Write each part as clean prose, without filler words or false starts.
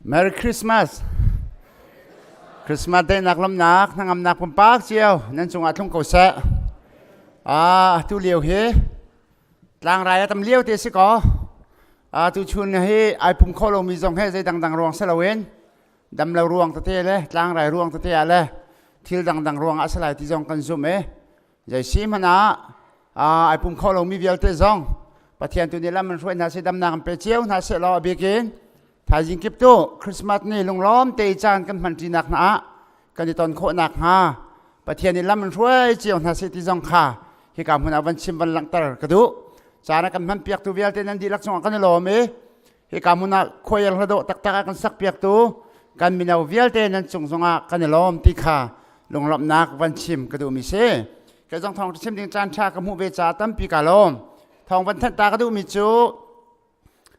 Merry Christmas. Christmas daihnak lawmhnak hnangamnak pumpak cio nan cungah tlung ko seh. Ah, tu lio hi tlangrai a tam lio te si ko. Ah, tu chun hi ai pum kho lomi zong he zei dangdang ruang si loin damlo ruang tete le tlangrai ruang tete ah le thil dangdang ruang ah salai ti zong kan zum e. Zei si hmanh ah ai pum kho lomi vialte zong Pathian tu nih lam an hruai hna seh damnak an pe cio hna seh law a bikin thaizing kip tu Christmas ni lunglawm te caan kan hman ṭinak hna ah kan i ton khawh nak hnga Pathian nih lam an hruai cio hna seh ti zong kha hika hmun ah van chim van langhter ka duh. Caan a kan hman piaktu vialte nan dihlak cungah kan i lawm i hika hmun ah khuaial hladawh taktak a kan sak piaktu kan mino vialte nan cung zongah kan i lawm ti kha lunglawmhnak van chim ka duhmi si. Kei zong thawng chim ding caan ṭha ka hmuh ve caah tampi ka lawm. Thawng van thanh ta ka duhmi cu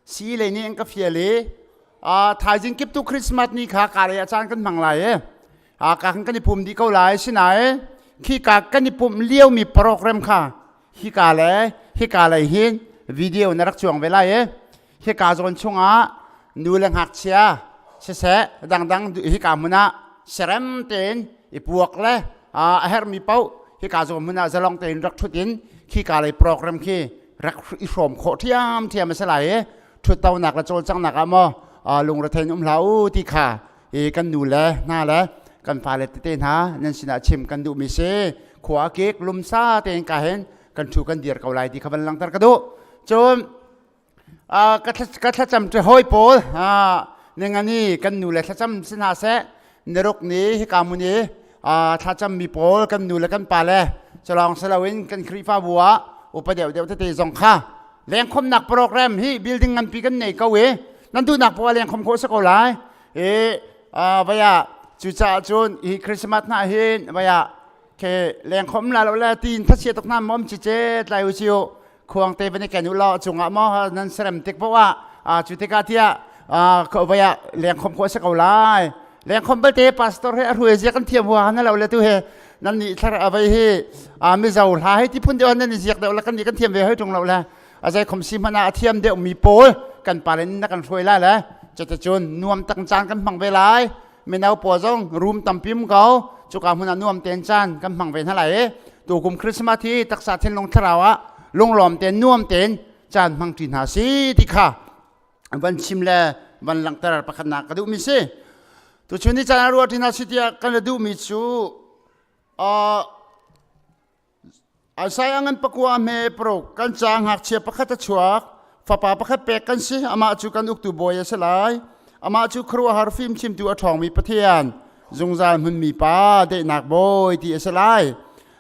si lei nih an ka fial i thaizing kip tu Christmas ni kha ka lei ah caan kan hmang lai i ka kan i pum dih ko lai sinain khi ka kan i pumh liomi program kha hika le hika lei hin video na rak cuang ve lai i hika zawn chungah nu le ngakchia siseh dangdang hika hmun ah serem tein i puak le a herhmi paoh hika zawn hmun ah zalong tein rak ṭhut in khika lei program khi rak i hrawm khawh ṭhiamṭhiam a si lai i ṭhuttonak le cawlcanghnak ah maw lungrethein um hlah u ti kha i kan nu le hna le kan fale tete hna nan sinah chim kan duhmi si. Khua kik lumsa tein ka hin kan ṭhu kan dir ko lai ti kha van langhter ka duh. Cun ka thlacam ṭe hawi pawl ningani kan nu le thlacam si hna seh, niruk ni hika mun i thlacam mi pawl kan nu le kan pa le culawng si loin kan Khrihfabu ah upa deuh deuh tete zong kha lengkhomnak program hi building nganpi kan nei ko i nan duhnak poah lengkhom khawh si ko lai i vaya. Cucaah cun hi Christmas hna hin vaya ke lengkhom la lo le tin thachia tuk hna mom chi che tlai u chiu khuang te van i ken u law cungah maw nan serem tik poah ah cu tikah tiah vaya lengkhom khawh si ko lai. Lengkhom belte pastor he a hruai zia kan thiam hua na lo le tu he nan nih thlar avei hi Mizo hla he ti phun deuh nan i ziak deuh la kan nih kan thiam ve hoi tung lo le azai khom si hmana a thiam deuh mi pawl kan palen na kan hruai lai le cuticun nuam tak caan kan hmang ve lai. Mino pawl zong room tampim ko cuka hmun ah nuam ten caan kan hmang ve hna lai i tu kum Christmas hi taksa thinlung thlarau ah lunglawm ten nuam ten caan hmang ṭi hna si ti kha van chim le van langhter pakhatnak ka duhmi si. Tuchun ni caan ah ruah ṭi hna si tiah kan duhmi cu Isaiah ngan pakua hme paruk kan ca ngakchia pakhat a chuak, fapa pakhat pek kan si, amah cu kan uktu bawi a si lai, amah cu khuaruahhar fimchimtu, a ṭhawngmi Pathian, zungzal hmunmi Pa, daihnak bawi ti a si lai.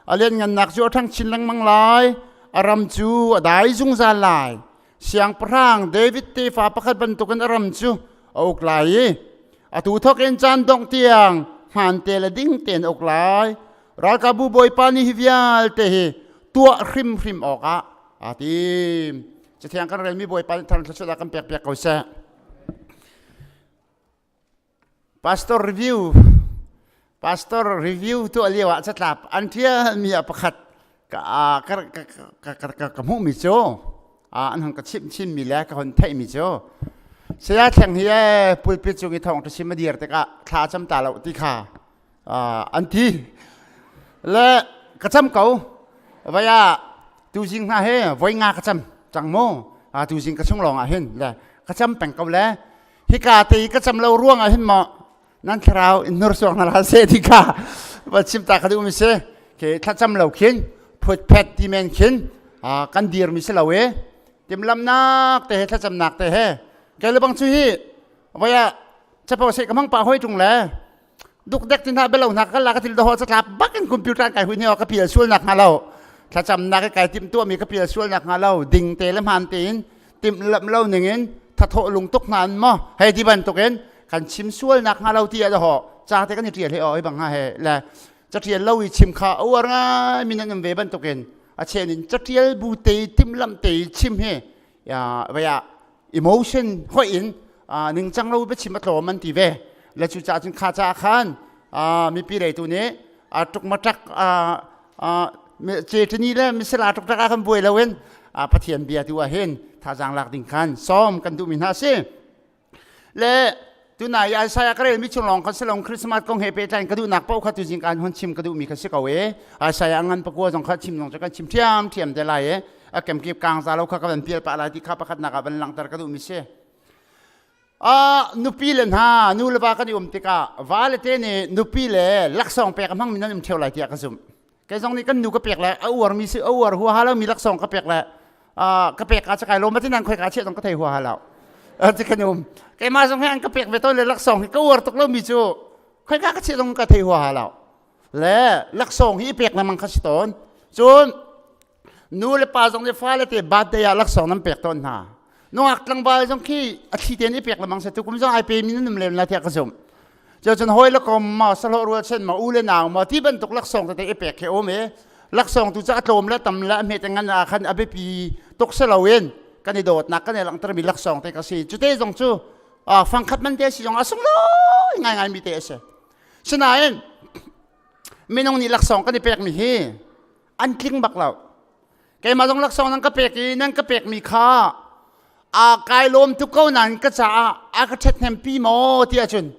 A lianngannak cu a ṭhang chin lengmang lai, a ram cu a dai zungzal lai. Siangpahrang David tefa pakhat bantukin a ram cu a uk lai i atu thawk in caan dongh tiang hmaan te le ding tein a uk lai. Ralkapbu Bawipa nih hi vialte hi tuah hrimhrim awkah aa tim. Cathiang kan relmi Bawipa nih thar thluachuah kan pek piak ko seh. Pastor review. Pastor review tuah lio ah catlap an ṭialmi ah pakhat ka ka ka ka ka hmuhmi cu an hon ka chimh chinmi le ka hon theihmi cu saya Thleng hi pulpit cung i thawng ṭha chim a dir tikah thla cam ta lo ti kha an ti le ka cam ko. Vaya tuzing hna he voi nga ka cam cang mu. Tuzing ka chung lawng ah hin le ka cam peng ko le hika te i ka cam lo ruang ah hin maw nan thlarau in hnursuak hna la se ti kha va chim ta ka duh mi si. Ke thlacam lo khin phut phet ti men khin kan dir mi si lo e timlamnak te he thlacamnak te he ke le bang chu hi vaya chapo se ka mang pa hoi tung le dukdek ti hna belo hna ka la ka til do ho catlap bakin computer kai hui ni ka pial sual nak hnga lo, thlacam nak kai tim tuah mi ka pial sual nak hnga lo, ding te le hman tein tim lam lo ning in thathawh lung tuk hna an mo hei ti bantukin kan chim sual nak hnga lo ti a ho cha te kan i tial he oi bang ha he le catial lo i chim kha uar ngai min an um ve bantukin a chen in catial bu te tim lam te chim he ya vaya emotion hoi in ningcang lo biachim a tlawm an ti ve le cu ca cun kha ca khan mipi leitu nih tuk matak ce tini le misala tuk tak kan buai loin Pathian bia tu ah hin thazaang lak ding khan sawm kan duhmi hna si le. Tunai Isaiah ka relmi chung lawng kha si lo Christmas kong he pehtlai in ka duhnak paoh kha tuzing kaan hun chim ka duhmi kha si ko e. Isaiah ngan pakua zong kha chim zong cu kan chim ṭhiamṭhiam te lai e. A kemkip kaang za lo kha ka van pial pah lai ti kha pakhatnak ah van langhter ka duhmi si. Ah nupi le hna nu le va kan i um tikah va le te nih nupi le laksawng pek a hmangmi nan um ṭheo lai tiah ka zumh. Kei zong nih kan nu ka pek le a uarmi si a uar huaha lomi laksawng ka pek le ka pek ah cakai lawm ti nan khoi ka chiah zong ka thei huaha lo. Ti kan um. Keimah zong hi an ka pek ve tawn le laksawng hi ka uar tuk lomi cu khoi ka ka chiah zong ka thei huaha lo. Le laksawng hi i pek lengmang kha si tawn. Cun nu le pa zong nih fale te birthday ah laksawng nan pek tawn hna. Nungak tlangval zong khi a thli tein i pek lengmang se tukum zong ai pe mi nan um lem la tiah ka zumh. Cucun hawi le kom ma sahlawh rualchan ma u le nau ma ti bantuk laksawng tete i pek khi um i laksawng tu cu a tlawm le tam le a hmet ngan ah khan a biapi tuk si loin kan i dawtnak kan i langhtermi laksawng te ka si. Cute zong cu fangkhat man te si zong a sunglawi ngaingai mi te a si. Sinain minung nih laksawng kan i pekmi hi an tling bak lo. Keimah zong laksawng nan ka pek i nan ka pekmi kha a kai lawm tuk ko nain ka caah a ka ṭhathnempi maw ti ahcun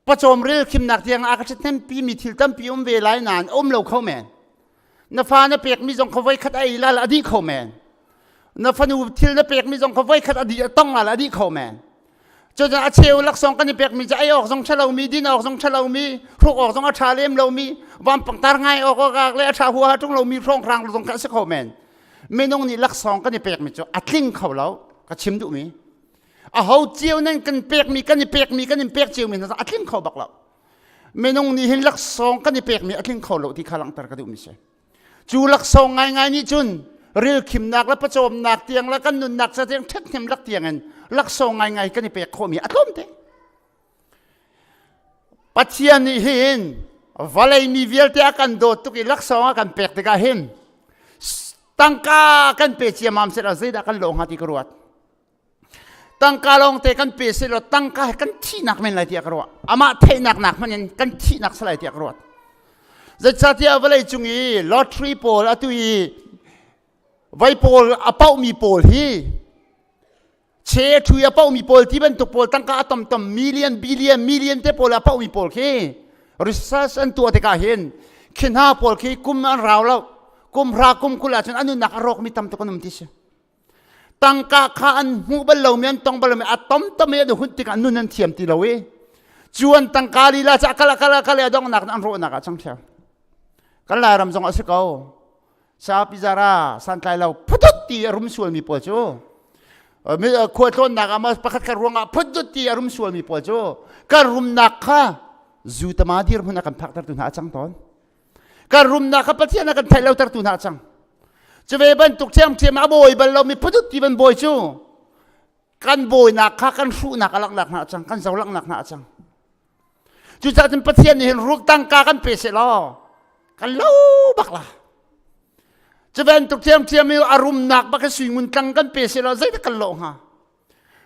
pawcawm rel khimnak tiang a ka ṭhathnempi mi thil tampi um ve lai nain a um lo kho men. Na fa na pekmi zong kha voikhat a ei la a dih kho men. Na fanu thil na pekmi zong kha voikhat a dih a tong la a dih kho men. Cucaah a cheu laksawng kan i pekmi cu ei awk zong ṭha lomi, din awk zong ṭha lomi, hruk awk zong a ṭha lem lomi, vampangtar ngai awk awk le a ṭha huaha ṭung lomi hrawnghrang zong kha a si kho men. Minung nih laksawng kan i pekmi cu a tling kho lo, ka chim duhmi. Aho cio nan kan pekmi, kan i pekmi, kan in pek ciomi hna a tling kho bak lo. Minung nih hin laksawng kan i pekmi a tling kho lo ti kha langhter ka duhmi si. Cu laksawng ngaingai nih cun rilkhimnak le pawcawmnak tiang le kan nunnak ca tiang ṭhathnem lak tiangin laksawng ngaingai kan i pek khawhmi a tlawm te. Pathian nih hin vawlei mi vialte a kan dawt tuk i laksawng a kan pek tikah hin tangka kan pe ciamam seh zeidah kan lawh hnga ti ka ruat. Tangka lawngte kan pe seh law tangka he kan thihnak men lai tiah ka ruah. Amah theihnak nak hmanh in kan thihnak si lai tiah ka ruat. Zeicahtiah vawlei cung i lottery pawl atu i vai pawl a pauhmi pawl hi che ṭhui a pauhmi pawl ti bantuk pawl tangka a tomtom million billion million te pawl a pauhmi pawl khi research an tuah tikah hin khi hna pawl khi kum an rau lo kum hra kum 20 ahcun an nunnak a rawkmi tam tuk an um ti si. Tangka kha an hmuh bal lomi an tong bal lomi a tomtom i an hun tikah nun an thiam ti lo i cu an tangka lila cu a kal a kal a kal i a donghnak an rawhnak ah cang ṭheo. Kan Lairam zong a si ko. Sapi zara santlai lo phutut ti a rum sualmi pawl cu khua tlawnnak ah pakhat khat ruangah phutut ti a rum sualmi pawl cu kan rumnak kha zu tama dirhmun a kan phaktertu hna a cang tawn. Kan rumnak kha Pathian a kan theih lotertu hna a cang. Cu ve bantuk ṭhiamṭhiam a bawi bal lomi phutut ti ban bawi cu kan bawinak kha kan hruhnak a langhnak hna a cang, kan zo langhnak hna a cang. Cucaah cun Pathian nih hin ruk tangka kan pe seh law kan lo bak la. Cu bantuk ṭhiamṭhiam i a rumnak bak hi sui ngun tlang kan pe seh law zeidah kan lawh hnga?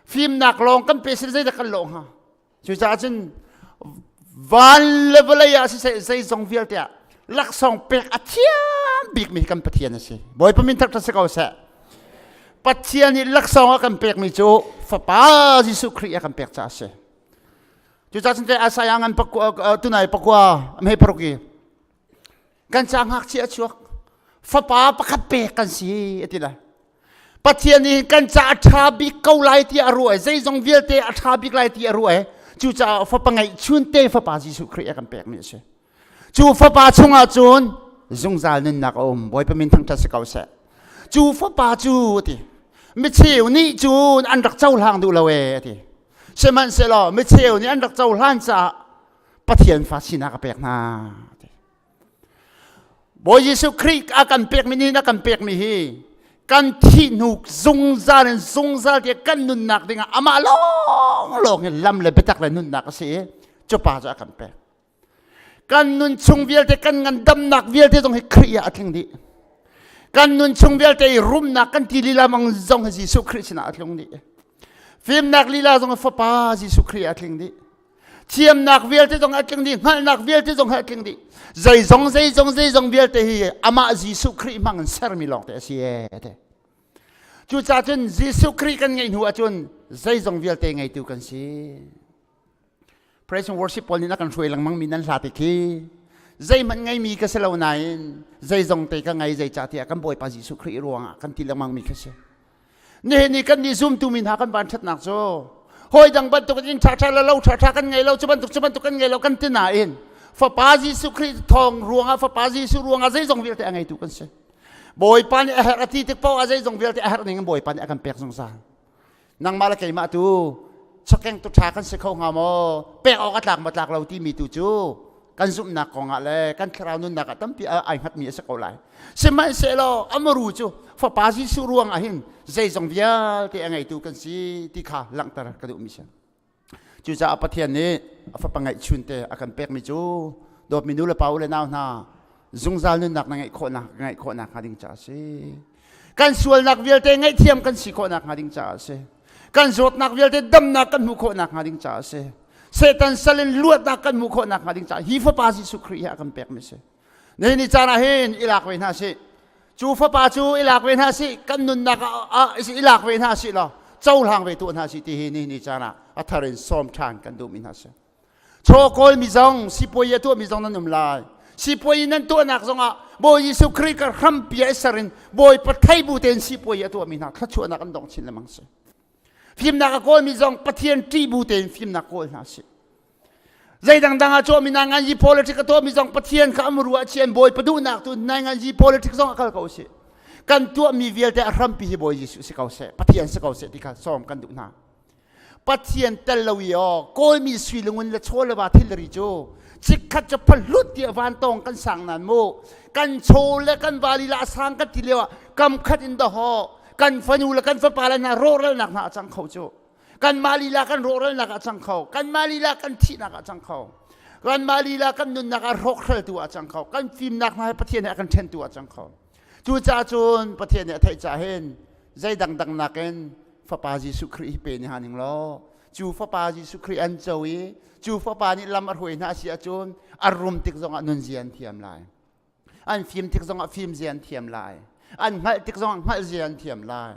Fimnak lawng kan pe seh zeidah kan lawh hnga? Cucaah cun van le vawlei ah siseh zeizong vialte ah laksawng pek a thiam bikmi kan Pathian a si. Bawipa min thangṭhat si ko seh. Pathian nih laksawng a kan pekmi cu Fapa Jesuh Khrih a kan pek caah a si. Cucaah cun Isaiah ngan pakua tunai pakua mei paruk i kan ca ngakchia a chuak fapa pakhat pek kan si a ti lai. Pathian nih kan ca a ṭha bik ko lai ti a ruah i zeizong vialte a ṭha bik lai ti a ruah i cucaah fapa ngeihchun te fapa Jesuh Khrih a kan pekmi a si. Cu fapa chungah cun zungzal nunnak a um. Bawipa min thangṭhat si ko seh. Cu fapa cu a ti micheu nih cun an rak cohlang duh lo ee a ti. Sihmanhsehlaw micheu nih an rak cohlan caah Pathian fa sinak a pek hna. Bawi Jesuh Khrih a kan pekmi nihin a kan pekmi hi kan thih hnu zungzal in zungzal tiah kan nunnak dingah amah lawnglawng hi lam le biatak le nunnak a si i cu pa cu a kan pek. Kan nun chung vialte kan ngandamnak vialte zong hi Khrih ah a tling dih. Kan nun chung vialte i rumnak kan ti lila mang zong hi Jesuh Khrih sinah a tlung dih. Fimnak lila zong hi Fapa Jesuh Khrih ah a tling dih. Thiamnak vialte zong a tling dih, hngalhnak vialte zong a tling dih. Zeizong zeizong zeizong vialte hi amah Jesuh Khrih hmang in sermi lawngte a si ee te. Cucaah cun Jesuh Khrih kan ngeih hnu ahcun zeizong vialte ngeitu kan si. Praise and worship pawl nih na kan hruai lengmang mi nan hla te khi zeihmanh ngeimi ka si lo nain zeizong te ka ngei zeicahtiah kan Bawipa Jesuh Khrih ruangah kan ti lengmang mi kha si. Nihin ni kan nih zumtu mi hna kan van ṭhatnak cu hawi dang bantuk in ṭha ṭha le lo ṭha ṭha kan ngei lo cu bantuk cu bantuk kan ngei lo kan ti nain Fapa Jesuh Khrih thawng ruangah Fapa Jesuh ruangah zeizong vialte a ngeitu kan si. Bawipa nih a herh a ti tik paoh ah zeizong vialte a herh ning in Bawipa nih a kan pek zungzal. Nangmah le keimah tu chokeng tu ṭha kan si kho hnga maw? Pek awk a tlak maw tlak lo timi tu cu kan zumhnak kongah le kan thlarau nunnak ah tampi ai hngatmi a si ko lai. Sihmanhsehlaw amaru cu Fapa Jesuh ruang ah hin zeizong vialte a ngeitu kan si ti kha langhter ka duhmi si. Cucaah Pathian nih a fapa ngeihchunte a kan pekmi cu dawtmi nu le pa u le nau hna zungzal nunnak na ngeih khawhnak ngeih khawhnak hnga ding caah a si. Kan sualnak vialte ngaihthiam kan si khawhnak hnga ding caah a si. Kan zawtnak vialte damnak kan hmuh khawhnak hnga ding caah a si. Satan sal in luatnak kan hmuh khawhnak hnga ding caah hi fapa Jesuh Khrih hi a kan pekmi a si. Nihin ni caan ah hin i lak ve hna sih. Cu fapa cu i lak ve hna sih, kan nunnak ah i lak ve hna sih law cohlang ve tuah hna sih ti hi nihin ni caan ah a thar in sawm ṭhan kan duhmi hna si. Chaw kawl mi zong sipuai a tuahmi zong nan um lai. Sipuai nan tuahnak zongah Bawi Jesuh Khrih ka hrampi ah i ser in Bawipa thei bu tein sipuai a tuahmi hna thluachuahnak an dong chin lengmang si. Fimnak a kawlmi zong Pathian ṭih bu tein fimnak kawl hna sih. Zei dangdang ah cawmi na ngan yi politics a tuahmi zong Pathian kha am ruah chian Bawipa duhnak tu nai ngan yi politics zong a kal ko si. Kan tuahmi vialte a hrampi hi Bawi Jesuh si ko seh, Pathian si ko seh ti kha sawm kan duh hna. Pathian tel lo i aw kawlmi sui lungun le chaw le va thilri cu chikkhat cu phahlut tiah van tawng kan sang nan mu kan chaw le kan vali la sang kan ti lio ah kam khat in dahaw kan fanu le kan fapa le hna rawhralnak hna a cang kho cu. Kanmah lila kan rawhralnak ah cang kho. Kanmah lila kan thihnak ah cang kho. Kanmah lila kan nunnak ah hrawkhraltu ah cang kho. Kan fimnak hna he Pathian he a kan ṭhentu ah cang kho. Cucaah cun Pathian nih a theih caah hin zei dangdang nakin Fapa Jesuh Khrih hi pe ni hna ning law cu Fapa Jesuh Khrih an co i cu Fapa nih lam a hruai hna a si ahcun a rum tik zongah nunzia an thiam lai. An fim tik zongah fim zia an thiam lai. An hngalh tik zongah hngalh zia an thiam lai.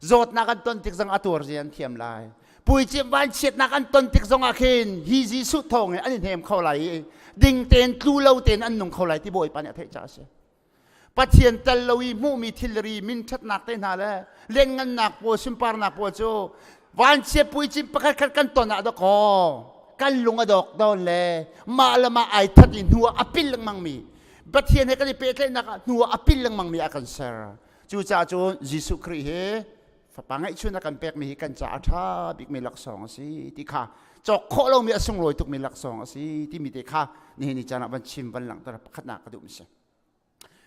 Zawtnak an ton tik zongah a tuar zia an thiam lai. Puicim vanchiatnak an ton tik zongah khin hi Jesuh thawng in an i hnem kho lai i ding tein tlu lo tein an nung kho lai ti Bawipa nih a theih caah a si. Pathian tel lo i hmuhmi thilri min ṭhatnak te hna le lianngannak pawl sunparnak pawl cu vanchiat puicim pakhat khat kan ton ah dawkaw kan lung a dawk dawn le mah le mah ai that i hnu ah a pil lengmang mi Pathian he kan i pehtlaihnak ah hnu ah a pil lengmang mi a kan ser. Cucaah cun Jesuh Khrih hi fapa ngeihchun a kan pekmi hi kan caah a ṭha bikmi laksawng a si ti kha cawk khawh lomi a sunglawi tukmi laksawng a si timi te kha nihin ni caan ah van chim van langhter pakhatnak ka duhmi si.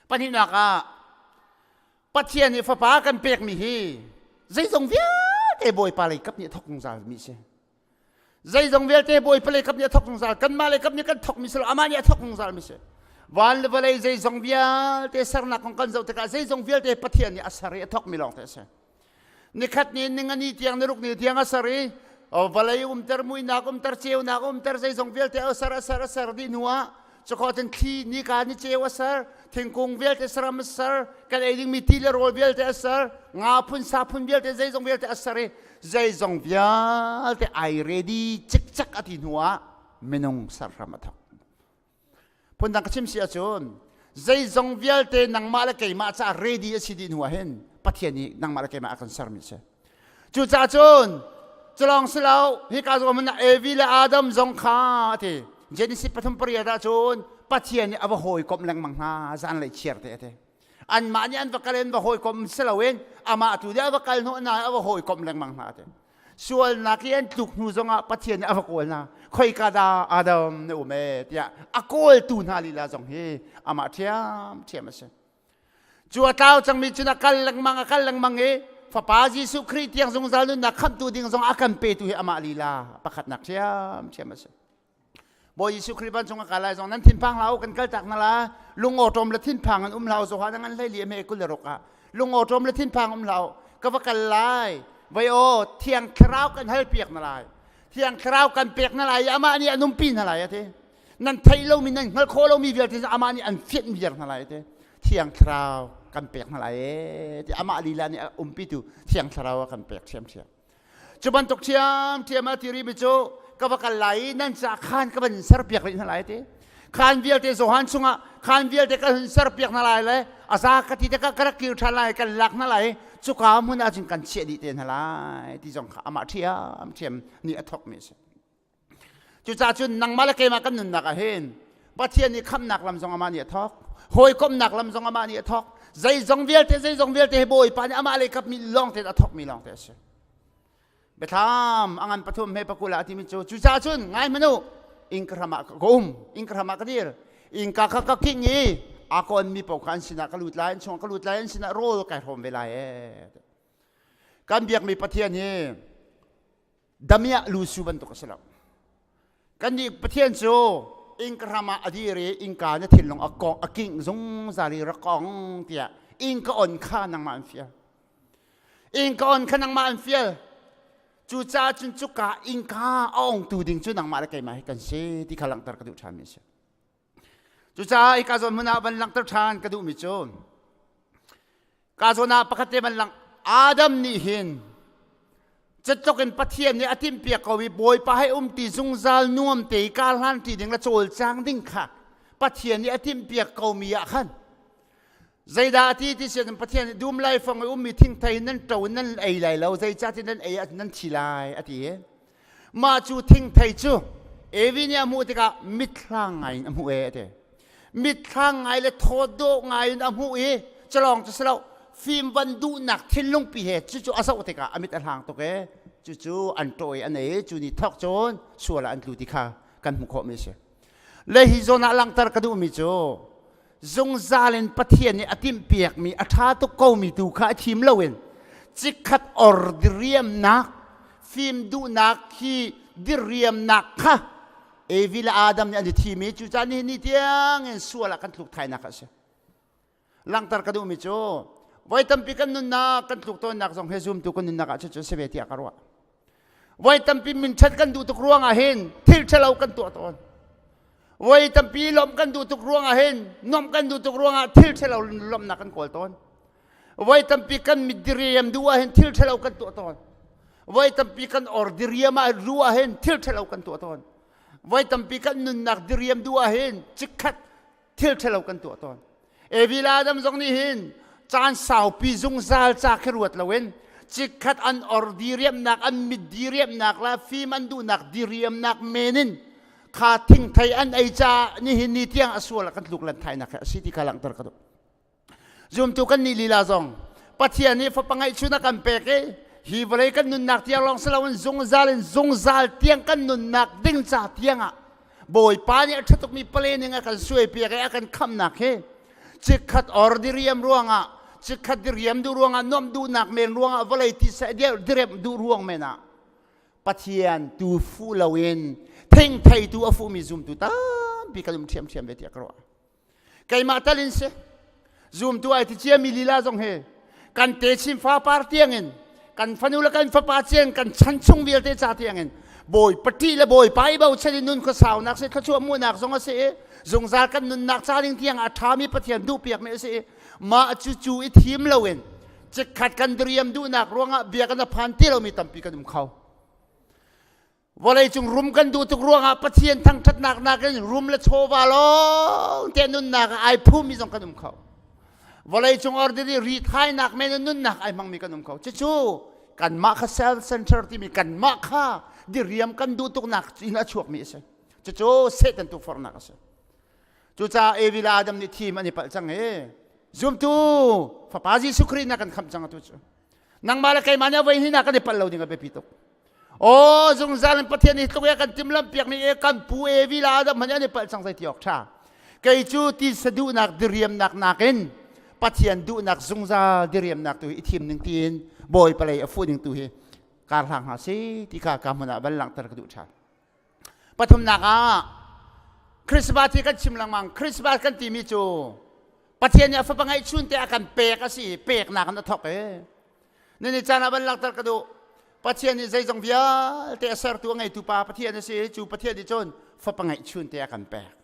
Pahnihnak ah Pathian nih fapa kan pekmi hi zeizong vialte Bawipa lei kap nih a thawk zungzal mi si. Zeizong vialte Bawipa lei kap nih a thawk zungzal. Kanmah lei kap nih kan thawkmi si lo, amah nih a thawk zungzal mi si. Van le vawlei zeizong vialte sernak kong kan zoh tikah zeizong vialte Pathian nih a ser i a thawkmi lawng te a si. Nikhat ni ningani tiang niruk ni tiang a ser i vawlei umter muihnak umter ceunak umter zeizong vialte a ser a ser a ser dih hnu ah cukhawh cun thli nika ni ceu a ser thingkung vialte saram a ser kan ei dingmi ti le rawl vialte a ser nga phun sa phun vialte zeizong vialte a ser i zeizong vialte ai ready cikcek a ti hnu ah minung ser hram a thawk Phundang ka chim si ahcun zeizong vialte nangmah le keimah caah ready a si dih hnu ah hin Pathian nih nangmah le keimah a kan sermi a si. Cucaah cun culawng si lo hika zawn hmun ah Evi le Adam zong kha a ti. Genesis 3:8 ah cun Pathian nih a va hawikomh lengmang hna zanlei chiar te a ti. Anmah nih an va kal in va hawikomh si loin amah tu nih a va kal hnawh hna i a va hawikomh lengmang hna a ti. Sualnak i an tluk hnu zongah Pathian nih a va kawl hna. Khoika dah Adam na um ee tiah a kawltu hna lila zong hi amah ṭhiamṭhiam a si. Cu a tlau cangmi cun a kal lengmang a kal lengmang i Fapa Jesuh Khrih tiang zungzal nunnak khamhtu ding zong a kan petu hi amah lila pakhatnak ṭhiamṭhiam a si. Bawi Jesuh Khrih vancung a kai lai zong nan thinphang hlah u kan kaltak hna la lungawṭawm le thinphang in um hlah u Johan ngan hlei li me 26 ah lungawṭawm le thinphang um hlah u ka va kal lai vai aw thiang thlarau kan hal piak na lai thiang thlarau kan pek na lai i amah nih an umpi hna lai ati nan theih lomi nan hngalh khawh lomi vialte amah nih an fianh viar hna lai ati thiang thlarau kan pek hna lai e ti amah lila nih a umpitu thiang thlarau a kan pek ṭhiamṭhiam Cu bantuk ṭhiamṭhiam a ti rihmi cu Ka va kal lai i nan caah khaan ka van serpiak rih hna lai ti. Khaan vialte Johan chungah khaan vialte ka hun serpiak hna lai le a za ka ti te ka rak kir ṭhan lai kan lak hna lai cuka hmun ah cun kan chiah dih te hna lai ti zong kha amah ṭhiam ṭhiam nih a thawkmi a si. Cucaah cun nangmah le keimah kan nunnak ah hin Pathian nih khamhnak lam zong amah nih a thawk. Hawikomhnak lam zong amah nih a thawk. Zeizong vialte zeizong vialte hi Bawipa nih amah lei kapmi lawng te a thawkmi lawng te a si. Biathlam a ngan pathum he pakul ah a timi cu cucaah cun ngai hmanh u innka hram ah ka um innka hram ah ka dir innka kha ka king i a kawnmi paoh kha an sinah ka lut lai an chungah ka lut lai an sinah rawl kai hrawm ve lai ee kan biakmi Pathian hi damiah lusu bantuk a si lo kannih Pathian cu innka hram ah a dir i innka na thinlung a kong a kingh zungzal i rak ong tiah innka on kha nangmah an fial innka on kha nangmah an fial cucaah cun cuka innka a ongtu ding cu nangmah le keimah hi kan si ti kha langhter ka duh ṭhanmi a si Cucaah hika zawn hmun ah van langhter ṭhan ka duhmi cu ka zawn ah pakhat te van lang Adam nih hin catluk in Pathian nih a timhpiak ko i Bawipa he umti zungzal nuam te i kar hlan ṭi ding le cawlcang ding kha Pathian nih a timhpiak komi ah khan zeidah a ti ti si ahcun Pathian nih dum laifang i ummi thingthei nan ṭo in nan ei lai lo zeicahtiah nan ei ahcun nan thi lai a ti i Mah cu thingthei cu Evi nih a hmuh tikah mitthlang ngai in a hmuh e a ti. Mitthlang ngai le thaw dawh ngai in a hmuh i culawng cu si lo fim van duhnak thinlungpi he cucu a zoh tikah a mit a hlang tuk e cucu an ṭaw i an ei cu ni thawk cun sual ah an tlu ti kha kan hmuh khawhmi a si. Le hi zawn ah langhter ka duhmi cu zungzal in Pathian nih a timhpiakmi a ṭha tuk komi tu kha a thim loin chikkhat or diriamnak fim duhnak hi diriamnak kha Evi le Adam nih an i thim i cucaah nihin ni tiang in sual ah kan tluk thainak a si. Langhter ka duhmi cu voi tampi kan nunnak kan tluk tawnnak zong hi zumtu kan nunnak ah cucu si ve tiah ka ruah. Voi tampi minṭhat kan duh tuk ruangah hin thil ṭhalo kan tuah tawn. Voi tampi lawmh kan duh tuk ruangah hin nuamh kan duh tuk ruangah thil ṭhalo lawmhnak kan kawl tawn. Voi tampi kan mit diriam duh ah hin thil ṭhalo kan tuah tawn. Voi tampi kan or diriam ah duh ah hin thil ṭhalo kan tuah tawn. Voi tampi kan nunnak diriam duh ah hin chikkhat thil ṭhalo kan tuah tawn. Evi le Adam zong nih hin caan saupi zungzal ca khi ruat loin chikkhat an or diriamnak an mit diriamnak le fim an duhnak diriamnak men in kha thingthei an ei caah nihin ni tiang a sual ah kan tluk lan thainak hi a si ti kha langhter ka duh. Zumtu kan nih lila zong Pathian nih fapa ngeihchun a kan pek i hi vawlei kan nunnak tiang lawng si loin zungzal in zungzal tiang kan nunnak ding ca tiang ah Bawipa nih a ṭha tukmi planning a kan suaipiak i a kan khamnak hi chikkhat or diriam ruangah chikkhat diriam duh ruangah nuamh duhnak men ruangah vawlei tisa diriam duh ruang men ah Pathian tu fuh loin thingthei tu a fuhmi zumtu tampi kan um ṭhiamṭhiam ve tiah ka ruah. Keimah tal in si zumtu ai ti ciami lila zong hi kan techin fapar tiangin kan fanu le kan fapa tiang kan chan chung vialte ca tiangin bawipa ṭih le bawipa i bochan in nun khuasaunak si thluachuah hmuhnak zong a si i zungzal kan nunnak ca ding tiang a ṭhami Pathian duhpiakmi a si i mah cucu i thim loin chikkhat kan diriam duhnak ruangah bia kan a phan ti lomi tampi kan um kho. Vawleicung rum kan duh tuk ruangah Pathian thangṭhatnak nakin rum le chawva lawng te nunnak ah ai phumi zong kan um kho. Vawleicung ordinary rithainak men in nunnak ai hmangmi kan um kho. Cucu kanmah kha self-center timi kanmah kha diriam kan duh tuknak in a chuakmi a si. Cucu Satan tukforhnak a si. Cucaah Evi le Adam nih thim an i palh cang i zumtu Fapa Jesuh Khrih na kan khamh cang atu cu. Nangmah le keimah nih a voi hnih kan i palh lo ding a biapi tuk. Aw zungzal in Pathian nih tluk kan timhlamh piakmi e kan pu Evi la Adam hmanh an i palh cang zei ti awk ṭha. Kei cu tisa duhnak diriamnak nakin Pathian duhnak zungzal diriamnak tu hi i thim ning tiin Bawipa lei a fuh ning tu hi kar hlang hna si ti kha ka hmun ah van langhter ka duh ṭhan. Pathumnak ah Christmas hi kan chim lengmang. Christmas kan timi cu Pathian nih a fapa ngeihchun te a kan pek a si i peknak in a thawk i Nini caan ah van langhter ka duh. Pathian nih zeizong vialte a sertu a ngeitu pa Pathian a si i cu Pathian nih cun fapa ngeihchun te a kan pek.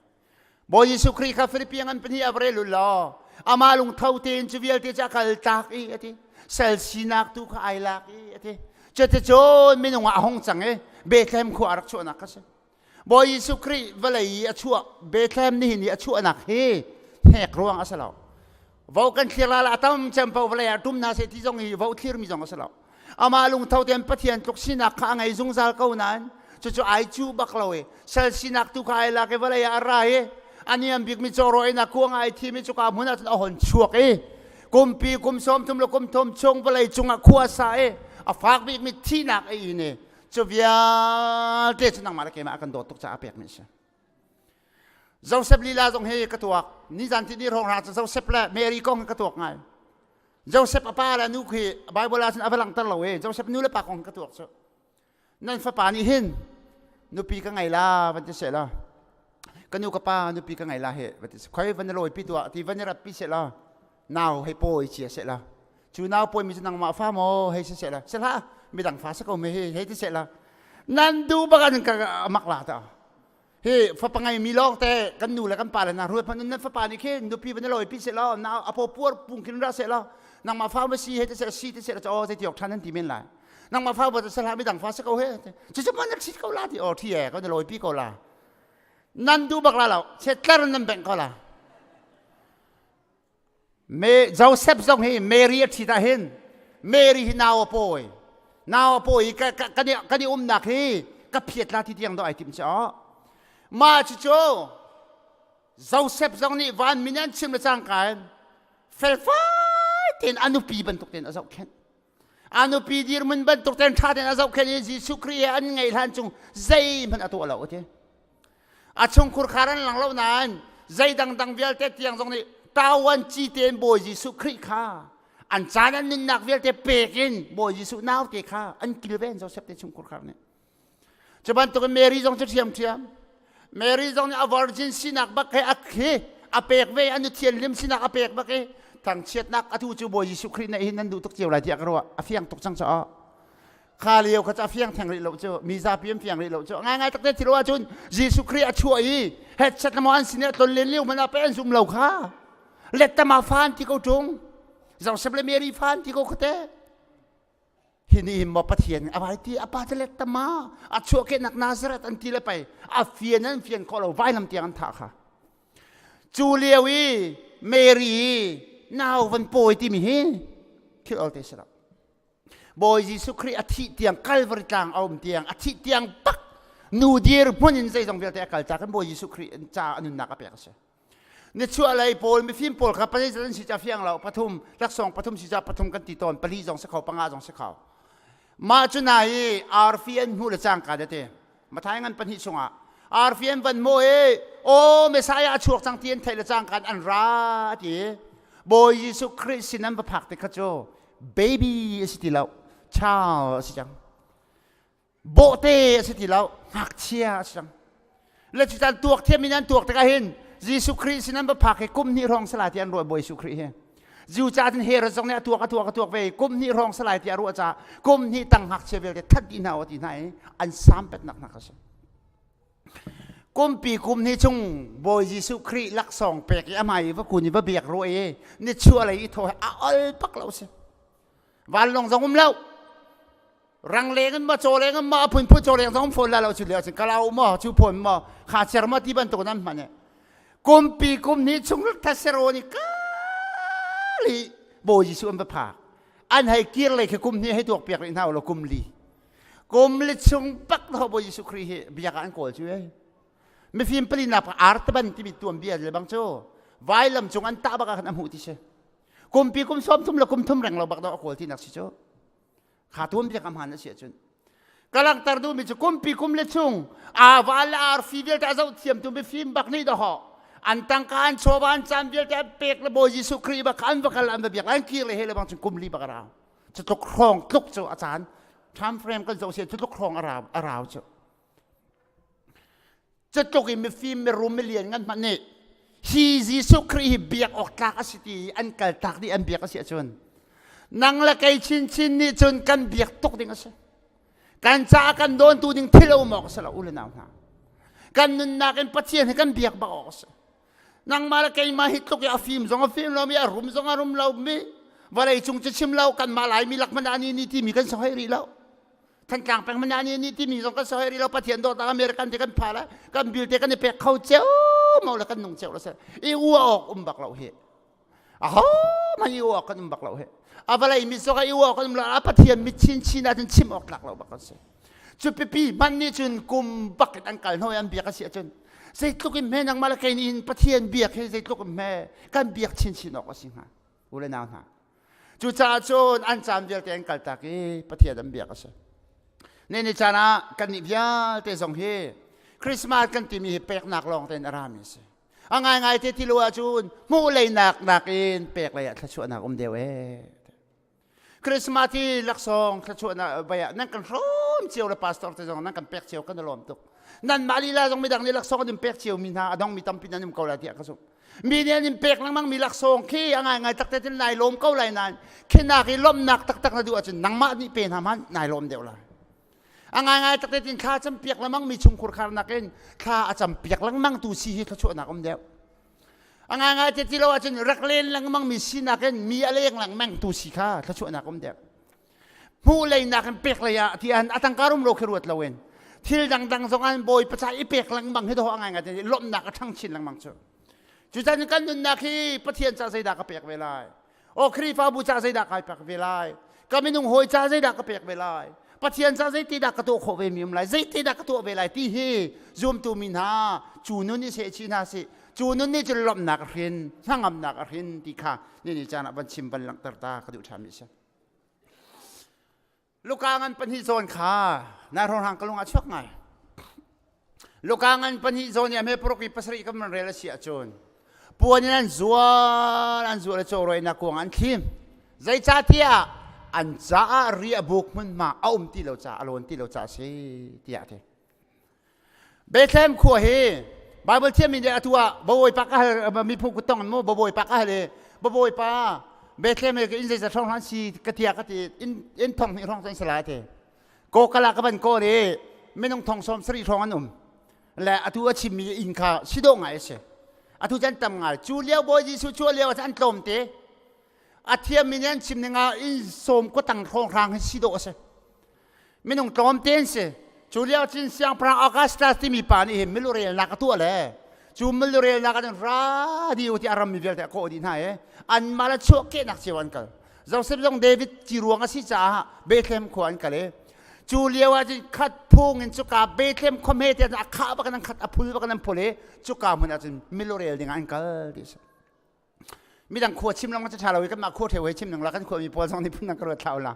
Bawi Jesuh Khrih kha Filipi ngan pahnih ah va rel u law amah lungtho tein cu vialte cu a kal tak i a ti. Sal sinak tu kha ai lak i a ti. Cuticun minung ah a hung cang i Bethlehem khua a rak chuahnak kha si. Bawi Jesuh Khrih vawlei i a chuah Bethlehem nihin i a chuahnak hi hnek ruang a si lo. Vo kan thlir la la tam cem po vawlei ah tum hna seh ti zong hi vo thlirmi zong a si lo. Amah lungtho tein Pathian tluk sinak kha a ngei zungzal ko nain cucu ai cu bak lo i sal sinak tu kha ai lak i vawlei ah a ra i a niam bikmi cawraw in a kuang ai thim i cuka hmun ah cun a hon chuak i kumpi kum 30 le kum thum chung vawlei cungah khua sa i a fak bikmi thihnak a in i cu vialte cu nangmah le keimah a kan dawt tuk caah a pekmi a si. Joseph lila zong hi ka tuak. Nizan ti ni hrawng hra cu Joseph le Mary kong hi ka tuak ngai. Joseph a pa le nu khi Bible ah cun a va langhter lo i Joseph nu le pa kong ka tuak cu. Nan fapa nih hin nupi ka ngei la van ti seh la. Ka nu ka pa nupi ka ngei la he va ti khoi van lawi pi tuah ti van rat pi seh la. Nau hei pawi chia seh la. Cu nau pawi mi cu nangmah fa maw hei si seh la. Se hlah midang fa si ko me hei hei ti seh la. Nan du bak an ka mak la ta. Hi fapa ngei mi lawng te kan nu le kan pa le na ruat hmanh nan fapa nih khin nupi van lawi pi seh law na apo puar pung khin ra seh law nangmah fa ma si he te seh si te seh aw zei ti ok than an ti men lai nangmah fa ba se hlah midang fa se ko he cu cu man si ko la ti aw thi e ko na lawi pi ko la nan du bak la lo che tlar nan beng ko la Me Joseph zong hi Mary a ṭhit ah hin Mary hi nau a pawi. Nau a pawi i ka, ka, kan, i, kan i umnak hi ka phiat la ti tiang dawh ai tim caw. Mah cucu Joseph zong nih van min an chim le cangka in felfai tein a nupi bantuk tein a zohkhenh. A nupi dirhmun bantuk tein ṭha tein a zohkhenh i Jesuh Khrih he an ngeih hlan chung zeihmanh a tuah lo a ti. A chungkhur khar an lang lo nain zei dangdang vialte tiang zong nih tawan ci tein Bawi Jesuh Khrih kha an caan an nunnak vialte pek in Bawi Jesuh naute kha an kilven Joseph te chungkhur khar nih. Cu bantukin Mary zong cu ṭhiamṭhiam. Mary zong nih a virgin sinak bak he a khi a pek ve a nu thianhlim sinak a pek bak i thangchiatnak atu cu Bawi Jesuh Khrih nih hin nan duh tuk cio lai tiah ka ruah. A fiang tuk cang caah. Kha lio kha cu a fiang theng rih lo cu mi zapi an fiang rih lo cu ngaingai takte thil ahcun Jesuh Khrih a chuah i hetchet maw an sin i a tlon len lio hmanh ah pe an zum lo kha lettama fa an ti ko ṭung Joseph le Mary fa an ti ko kha te hi ni hin maw Pathian a vai ti a pa cu lettama a chuahkehnak Nazareth an ti le pei a fian an fian khawh lo vailam tiang an thah kha cu lio i Mary i nau van pawi timi hi thil ol te si lo Bawi Jesuh Khrih a thih tiang Calvary tlang a um tiang a thih tiang bak nu dir hmun in zeizong vialte a kal ca kan Bawi Jesuh Khrih ca a nunnak a pek a si. Nichuah lei pawl mifim pawl kha pali an si ca fiang lo pathum laksawng pathum si ca pathum kan ti tawn pali zong si kho panga zong si kho. Mah cu na hi arfi an hmuh le cangka da te Mathai ngan pahnih chungah arfi an van hmuh i aw Messiah a chuak cang ti an theih le cangka an ra ti Bawi Jesuh Khrih sin an va phak te kha cu baby a si ti lo child a si cang bawhte a si ti lo ngakchia a si cang le cu caan tuak thiam in an tuak tikah hin Jesuh Khrih sin an va phak hi kum hnih hrawng salai ti an ruah Bawi Jesuh Khrih hi Jew ca cun Herod zong nih a tuak a tuak a tuak ve kum hnih hrawng salai ti a ruah caah kum hnih tang ngakchia vialte that dih hna u ti hna i an sampetnak hna kha si Kumpi kum hnih chung Bawi Jesuh Khrih laksawng pek i amah i va kun i va biak ruah i nichuah lei i thaw he a ol bak lo si. Vanlawng zong um lo. Rangleng in ma cawleng in ma a phunphun cawleng zong um fawn la lo cu lio cun kalau maw cu phun maw kha cer maw ti bantuk nan hman i kumpi kum hnih chung thasero ni kali Bawi Jesuh an va phak. An hei kir lei khi kum hnih hei tuak piak rih hna lo kum li. Kum li chung bak na Bawi Jesuh Khrih hi biak ah an kawl cu ei. Mifim pali nak artaban timi tuan bia le bang cu vailam cung an tah bak ah khan a hmuh ti si. Kumpi kum 30 le kum thum reng lo bak do a kawl ti nak si cu. Kha tuan biak a hmaan a si ahcun. Ka langhter duhmi cu kumpi kum le chung ava le arfi vialte a zoh thiam tu mifim bak nih dawhawh an tangka an chawva an caan vialte an pek le Bawi Jesuh Khrih bak an va kal an va biak an kir le he le bang cun kum li bak a rau. Cu tluk hrawng tluk cu a caan time frame kan zoh si cu tluk hrawng a rau a rau cu cu tluk in mifim mirum milian ngan hmanh nih hi Jesuh Khrih hi biak awk tlak a si ti an kal tak dih an biak a si ahcun nang le kei chinchin nih cun kan biak tuk ding a si kan caah kan dawntu ding thil a um awk a si lo u le nau hna kan nunnak in Pathian hi kan biak bak awk a si Nangmah le keimah hi tluk i a fim zong a fim lomi a rum zong a rum lomi vawlei cung cu chim lo kanmah Laimi lak hmanh ah ni ni timi kan si hoi rih lo. Thantlang peng mana ni ni timi zong kan soi ri lo. Pathian dawtnak American te kan pha la, kan bil te kan i pek kho ceu mo la, kan nung ceu lo se i ua awk um bak lo hi. Aho man i ua kan um bak lo hi. A vawlei mi zong i ua kan um lo. A Pathian mit chin chin ah cun chim awk tlak lo bak kan si. Cu pipi man nih cun kum bak in an kal hno an biak a si ahcun, zeitluk in hme nangmah le kei nih hin Pathian biak hi zeitluk in hme kan biak chinchin awk a si hnga, u le nau hna? Cucaah cun an caan vialte an kaltak i Pathian an biak a si. Ne ni caan ah kannih vialte zong hi Christmas kan timi hi peknak lawng tein a rami a si. A ngaingai te ti lo ahcun hmuh leinak nakin pek lei ah thluachuahnak um deuh ee. Christmas hi laksawng thluachuahnak vai ah nan kan hrawm cio le pastor te zong nan kan pek cio, kan i lawm tuk. Nanmah lila zong midang nih laksawng an in pek cio mi hna a dong mi tampi nan um ko lai tiah ka zumh. Mi nih an in pek lengmang mi laksawng khi a ngaingai takte tin nai lawm ko lai nain, khinak i lawmhnak taktak na duh ahcun nangmah nih pe hna hmanh nai lawm deuh lai. A ngaingai takte tin thla cam piak lengmang mi chungkhur kharnak in thla a cam piak lengmang tu si hi thluachuahnak um deuh. A ngaingai te ti lo ahcun rak len lengmang mi sinak in mi a leng lengmang tu si kha thluachuahnak um deuh. Hmuh lei nak in pek lei ah ti an a tangka rum lo khi ruat lo in thil dangdang zong an bawi paca i pek lengmang hi do a ngaingai te lawmhnak a ṭhang chin lengmang cu. Cucan kan nunnak hi Pathian ca zeidah ka pek ve lai, o Khrihfabu ca zeidah kai pek ve lai, ka minung hawi ca zeidah ka pek ve lai, Pathian ca zeiti dah ka tuah khawh ve mi um lai, zeiti dah ka tuah ve lai ti hi zumtu mi hna cu nun i seh chih hna sih. Cu nun nih cun lawmhnak a hrin, hnangamnak a hrin ti kha ni ni caan ah van chim van langhter ta ka duh ṭhan mi si. Luka ngan pahnih zawn kha nai hrawng ka lung ah chuak ngai. Luka ngan pahnih zawn i a hme paruk i pasarih kan van rel a si ahcun, puan in an zual, an zual i cawrawinak kuang an thlim. Zeicahtiah an caah riahbuk hmunhma a um ti lo caah, a lawn ti lo caah a si tiah a ti. Bethlehem khua hi Bible thiammi nih atu ah bawipa ka hal, miphun kuttong in mu bawipa ka hal i, bawipa, Bethlehem he inn zeizat hrawng an si ka tiah ka ti. Inn thong hnih hrawng cu an si lai ti. Kawkala ka van kawl i minung thong 70 hrawng an um le atu a chimmi inn kha si dawh ngai a si. Atu cu an tam ngai. Cu lio Bawi Jesuh cu lio ah an tlawm te. A thiammi nih an chim ning ah inn sawm kutang hrawng hrang hi si dawh a si. Minung tlawmte an si. Cu lio cun siangpahrang Augustus timi pa nih hin milurelnak a tuah le cu milurelnak ah cun radio ti a rammi vialte a kawh dih hna i anmah le chuahkehnak cio an kal. Joseph zong David ci ruang a si caah Bethlehem khua an kal i cu lio ah cun khat phung in cuka Bethlehem khua hme te a khah bak in an khat, a phul bak in an phul i cuka hmun ah cun milurel ding ah an kal ti a si. Midang khua chim lawng cu ṭha lo i kanmah khua ṭheo he chim ning la, kan khua mi pawl zong nih phun dang ka ruat thlau la.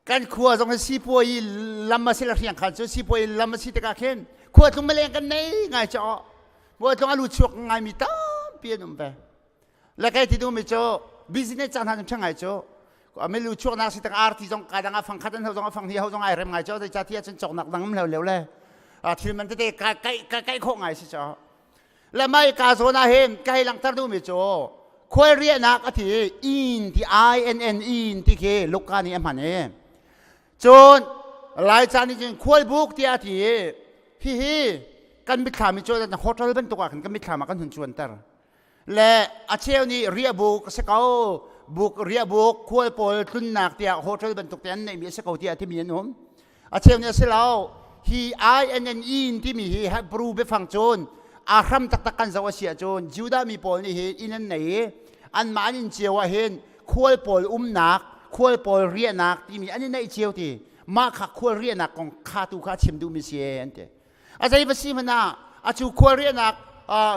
Kan khua zong hi sipuai lam a si la, hriang khan cu sipuai lam a si tikah khin khua tlung maleng kan nei ngai cho, khua tlung a lu chuak ngai mi tampi an um ve le. Kai ti duhmi cu business caan hna ṭha ngai cu milu chuaknak si tak arti zong ka dang a fang khat an ho zong a fang hi ho zong ai rem ngai cho, zei ca ti ahcun cawknak dang um lo leo le thil man tete kai kai kai khawh ngai si cho le. Mai ka zawn ah hin ka hei langhter duhmi cu khual riahnak a ti, inn ti, I N N inn ti khi Luka nih a hman i cun Laica nih cun khualbuk tiah a ti i, hihi kan mitthlam i cuan hotel bantuk ah khan kan mitthlam ah kan hun cuanter le a cheu nih riahbuk a si ko, buk riahbuk khual pawl tlunnak tiah hotel bantuk te an neihmi a si ko tiah timi an um. A cheu nih a si lo, hi INNE timi hi Hebrew biafang cun a hram taktak kan zoh a si ahcun, Judah mi pawl nih hi inn an nei i anmah an inn cio ah hin khual pawl umnak, khual pawl riahnak timi an i neih cio ti. Mah kha khual riahnak kong kha tu kha chim duhmi si an ti. A zei va si hmanh ah, a cu khual riahnak,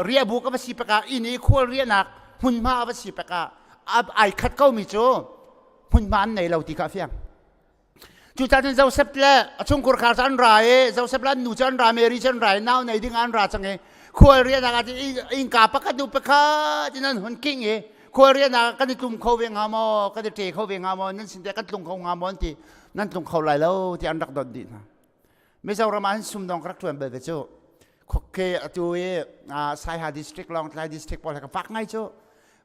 riahbuk a va si pekah, inn i khual riahnak hmunhma a va si pekah, ai khat komi cu hmunhma an nei lo ti kha a fiang. Cucaah cun Joseph le a chungkhur khar cu an ra i Joseph le an nu cu an ra, Mary cu an ra i nau nei ding ah an ra cang i khual riahnak ah innka pakhat hnu pakhat in an hun king i khual riahnak ah kan i tlum kho ve hnga maw, kan i ṭe kho ve hnga maw, nan sin te kan tlung kho hnga maw an ti. Nan tlung kho lai lo tiah an rak donh dih hna. Mizoram ah hin sumdong ka rak ṭuan bal ve cu. Khuakke atu i Saiha district, Lawngtlai district pawl he ka fak ngai cu.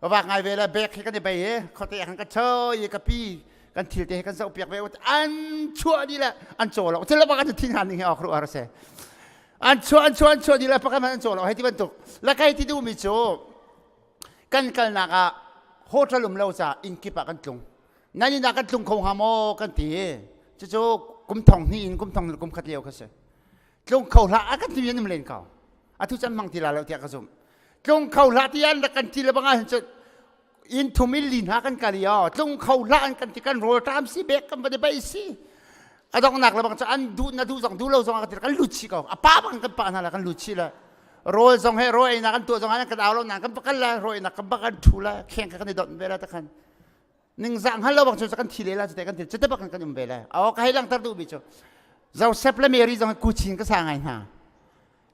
Ka vak ngai ve le bek he kan i bei i khuate ah khan ka choi i ka pi kan thil te he kan zoh piak ve. An chuah dih le an caw lo. Thil le bak an thin han ding hi awk ruah se. An chuah, an chuah, an chuah dih le pakhat hmanh an caw lo. Hei ti bantuk. La kai ti duhmi cu kan kalnak ah hotel um lo ca inn kip ah kan tlung. Nan inn ah kan tlung kho hnga maw kan ti. Cucu kum thong hnih in kum thong kum khat lio kha si. Tlung kho hlah a kan ti an um len ko. Atu can mang ti la lo tiah ka zumh. Tlung kho hlah ti an rak kan ti le bang ahhin cun inn thum in li hna kan kal i aw tlung kho hlah an kan ti kan rawl ṭam si bek kan va bai si. A donghnak le bang cu an duh na duh zong duh lo zong a kan ti kan lut chih ko. A pa bang kan pa hna la kan lut chih la. Rawl zong he rawl einak an tuah zong an kan au lo na kan pakal la rawl einak kan bak an ṭhu la kheng kha kan i donh ve la takhan. Ningzah hngal lo bang cu kan thi le la cute kan thi cute bak kan um ve le aw ka hei langter duh mi cu Joseph le Mary zong kuchin ka sa ngai hna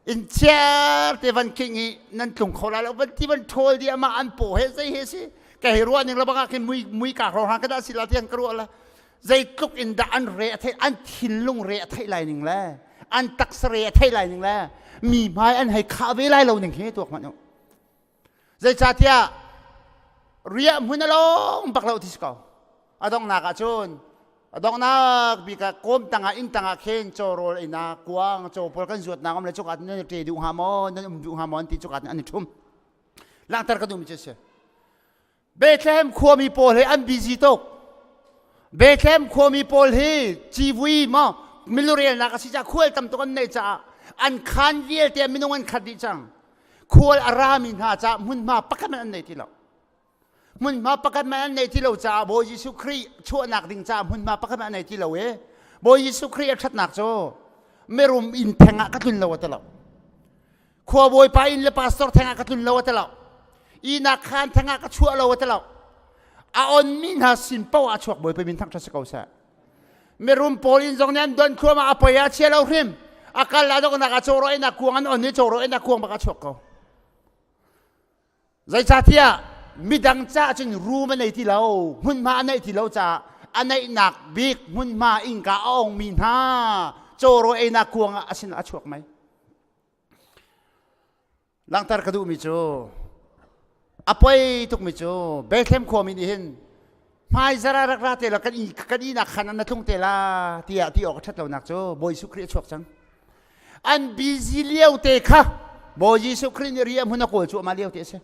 in chiar te van king i nan tlung kho la lo van ti van ṭhawl di ama an paw he zei he si ka hei ruah ning lo bang ah khin mui mui ka hro hna ka dah si la tiang ka ruah la zeitluk in dah an re a thei an thinlung re a theih lai ning le an taksa re a theih lai ning le mi hmai an hei khah ve lai lo ning hi tuak hmanh u Zeicahtiah riah hmun a lawng bak lo ti si ko. A donghnak ah cun a donghnak bik ah kawm tangah inn tangah khin caw rawl einak kuang caw pawl kan zuatnak um le cuka nan ṭe duh hnga maw nan um duh hnga maw an ti cuka an i ṭhum. Langhter ka duhmi cu a si. Bethlehem khuami pawl hi an busy tuk. Bethlehem khuami pawl hi civui maw milurelnak a si caah khual tam tuk an neih caah an khaan vialte minung an khat dih cang. Khual a rami hna caah hmunhma pakhat hmanh an nei ti lo. Hmunhma pakhat hmanh an nei ti lo caah Bawi Jesuh Khrih chuahnak ding caah hmunhma pakhat hmanh an nei ti lo i Bawi Jesuh Khrih a ṭhatnak cu mirum inn theng ah ka tlun lo a ti lo. Khua bawipa inn le pastor theng ah ka tlun lo a ti lo. Ihnak khaan theng ah ka chuah lo a ti lo. A onmi hna sin paoh ah a chuak bawipa min thangṭhat si ko seh. Mirum pawl inn zong nih an don thluahmah a poi ah chia lo hrim. A kal ah doknak ah cawraw einak kuang an on i cawraw einak kuang bak a chuak ko. Zeicahtiah midang caah cun room a nei ti lo, hmunhma a neih ti lo caah a neihnak bik hmunhma innka a ongmi hna cawraw einak kuang ah a sin a chuak mei. Langhter ka duhmi cu a poi tukmi cu Bethlehem khuami nih hin hmaizar ah rak ra te law kan i kan ihnak khan ah na tlung te la tiah ti awk a ṭhat lonak cu Bawi Jesuh Khrih a chuak cang. An busy lio te kha Bawi Jesuh Khrih nih riah hmun a kawl cuahmah lio te a si.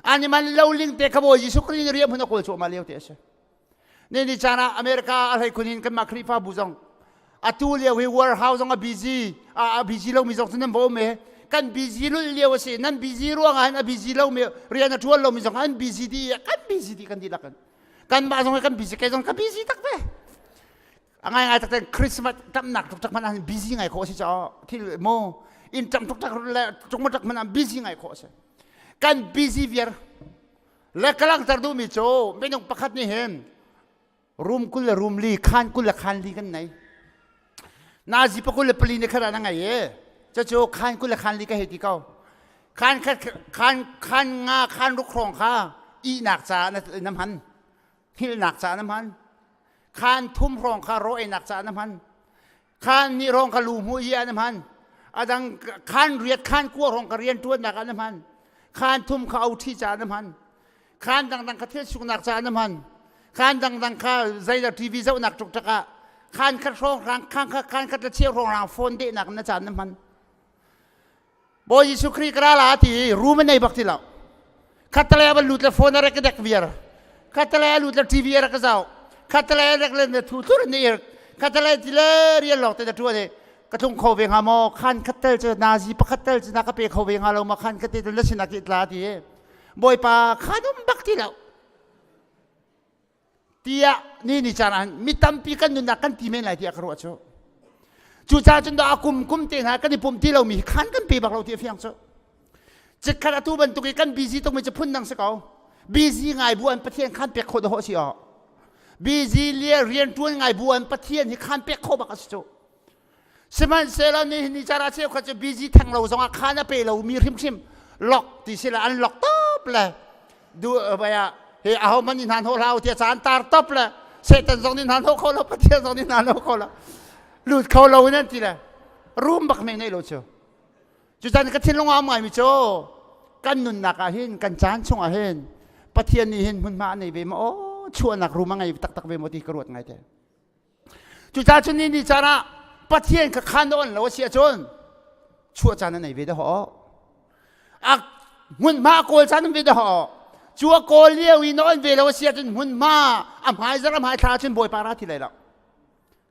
An i man lo ling te kha Bawi Jesuh Khrih nih riah hmun a kawl cuahmah lio te a si. Ni ni caan ah America a hleikhun in kanmah Khrihfabu zong atu lio hi warehouse zong a busy a busy lomi zong cu nan va um e kan busy lulh lio a si nan busy ruangah hin a busy lomi rian a ṭuan lomi zong an busy dih kan busy dih kan dihlak in kanmah zong hi kan busy kei zong ka busy tak ve a ngai ngai tak Christmas ṭamnak tuk tak hmanh ah busy ngai khawh a si caah thil mu inn ṭam tuk tak le tuk tak hmanh ah busy ngai khawh a si kan busy viar Le ka langhter duhmi cu minung pakhat nih hin room 20 le room li khaan 20 le khaan li kan nei. Nazi pakul le pali ni khat ah na ngei i cucu khaan 20 le khaan li ka hei ti ko. Khaan khat khaan khaan nga khaan ruk hrawng kha ihnak caah na, na hman. Hngilhnak caah na hman. Khaan thum hrawng kha raw einak caah na hman. Khaan nih rong ka lu hmu i an hman. A dang khaan riat khaan kua rong ka rian ṭuannak an hman. Khaan thum kha oṭhi ca an hman. Khaan dangdang kha thil suknak ca an hman. Khaan dangdang kha zeidah TV zohnak ṭukṭak ah khaan khat hrawng rang khaan khat khaan khat le cheu hrawng rang phone dehnak na caan na hman. Bawi Jesuh Khrih ka ra la ti room a nei bak ti lo. Khattalei a van lut le phone a rek dek viar. Khattalei a lut le TV a rak zau. Khattalei a rek le thu thur ni ir. Khattalei ti le rian lawng te na ṭuan i ka tlung kho ve hnga maw khan khat tel cu nazi pakhat tel cu na ka pe kho ve hnga lo ma khan khat te na sinah ki tla ti Bawipa khan um bak ti lo. Tiah ni ni caan ah mi tampi kan nunnak kan ti men lai tiah ka ruah cu. Cucaah cun a kum kum te hna kan i pum ti lomi hi khan kan pe bak lo ti a fiang cu. Chikkhat atu bantuk i kan busy tukmi cu phun dang si ko. Busy ngai bu an Pathian khan pek khawh dawh si aw. Busy le rian ṭuan ngai bu an Pathian hi khan pek khawh bak a si cu. Sihmanhsehlaw nihin ni caan ah cheukhat cu busy theng lo zongah khan a pe lomi hrimhrim lock ti si le an lock top le du baya he aho man nih hna hnawh hlah u tiah caan tar top le Satan zong nih hna hnawh kho lo Pathian zong nih hna hnawh kho lo lut kho lo in an ti le room bak mei nei lo cu cucan ka thinlung a um ngaimi cu kan nunnak ah hin kan caan chungah hin Pathian nih hin hmunhma a nei ve maw aw chuahnak room a ngei taktak ve maw ti ka ruat ngai te Cucaah cun ni ni caan ah Pathian kha khaan na on lo a si ahcun chuah caan na nei ve dahawh. A hmunhma a kawl caan um ve dahawh. Cu a kawl lio i na on ve lo a si ahcun hmunhma a hmaizarh a hmaithla ahcun Bawipa ra ti lai lo.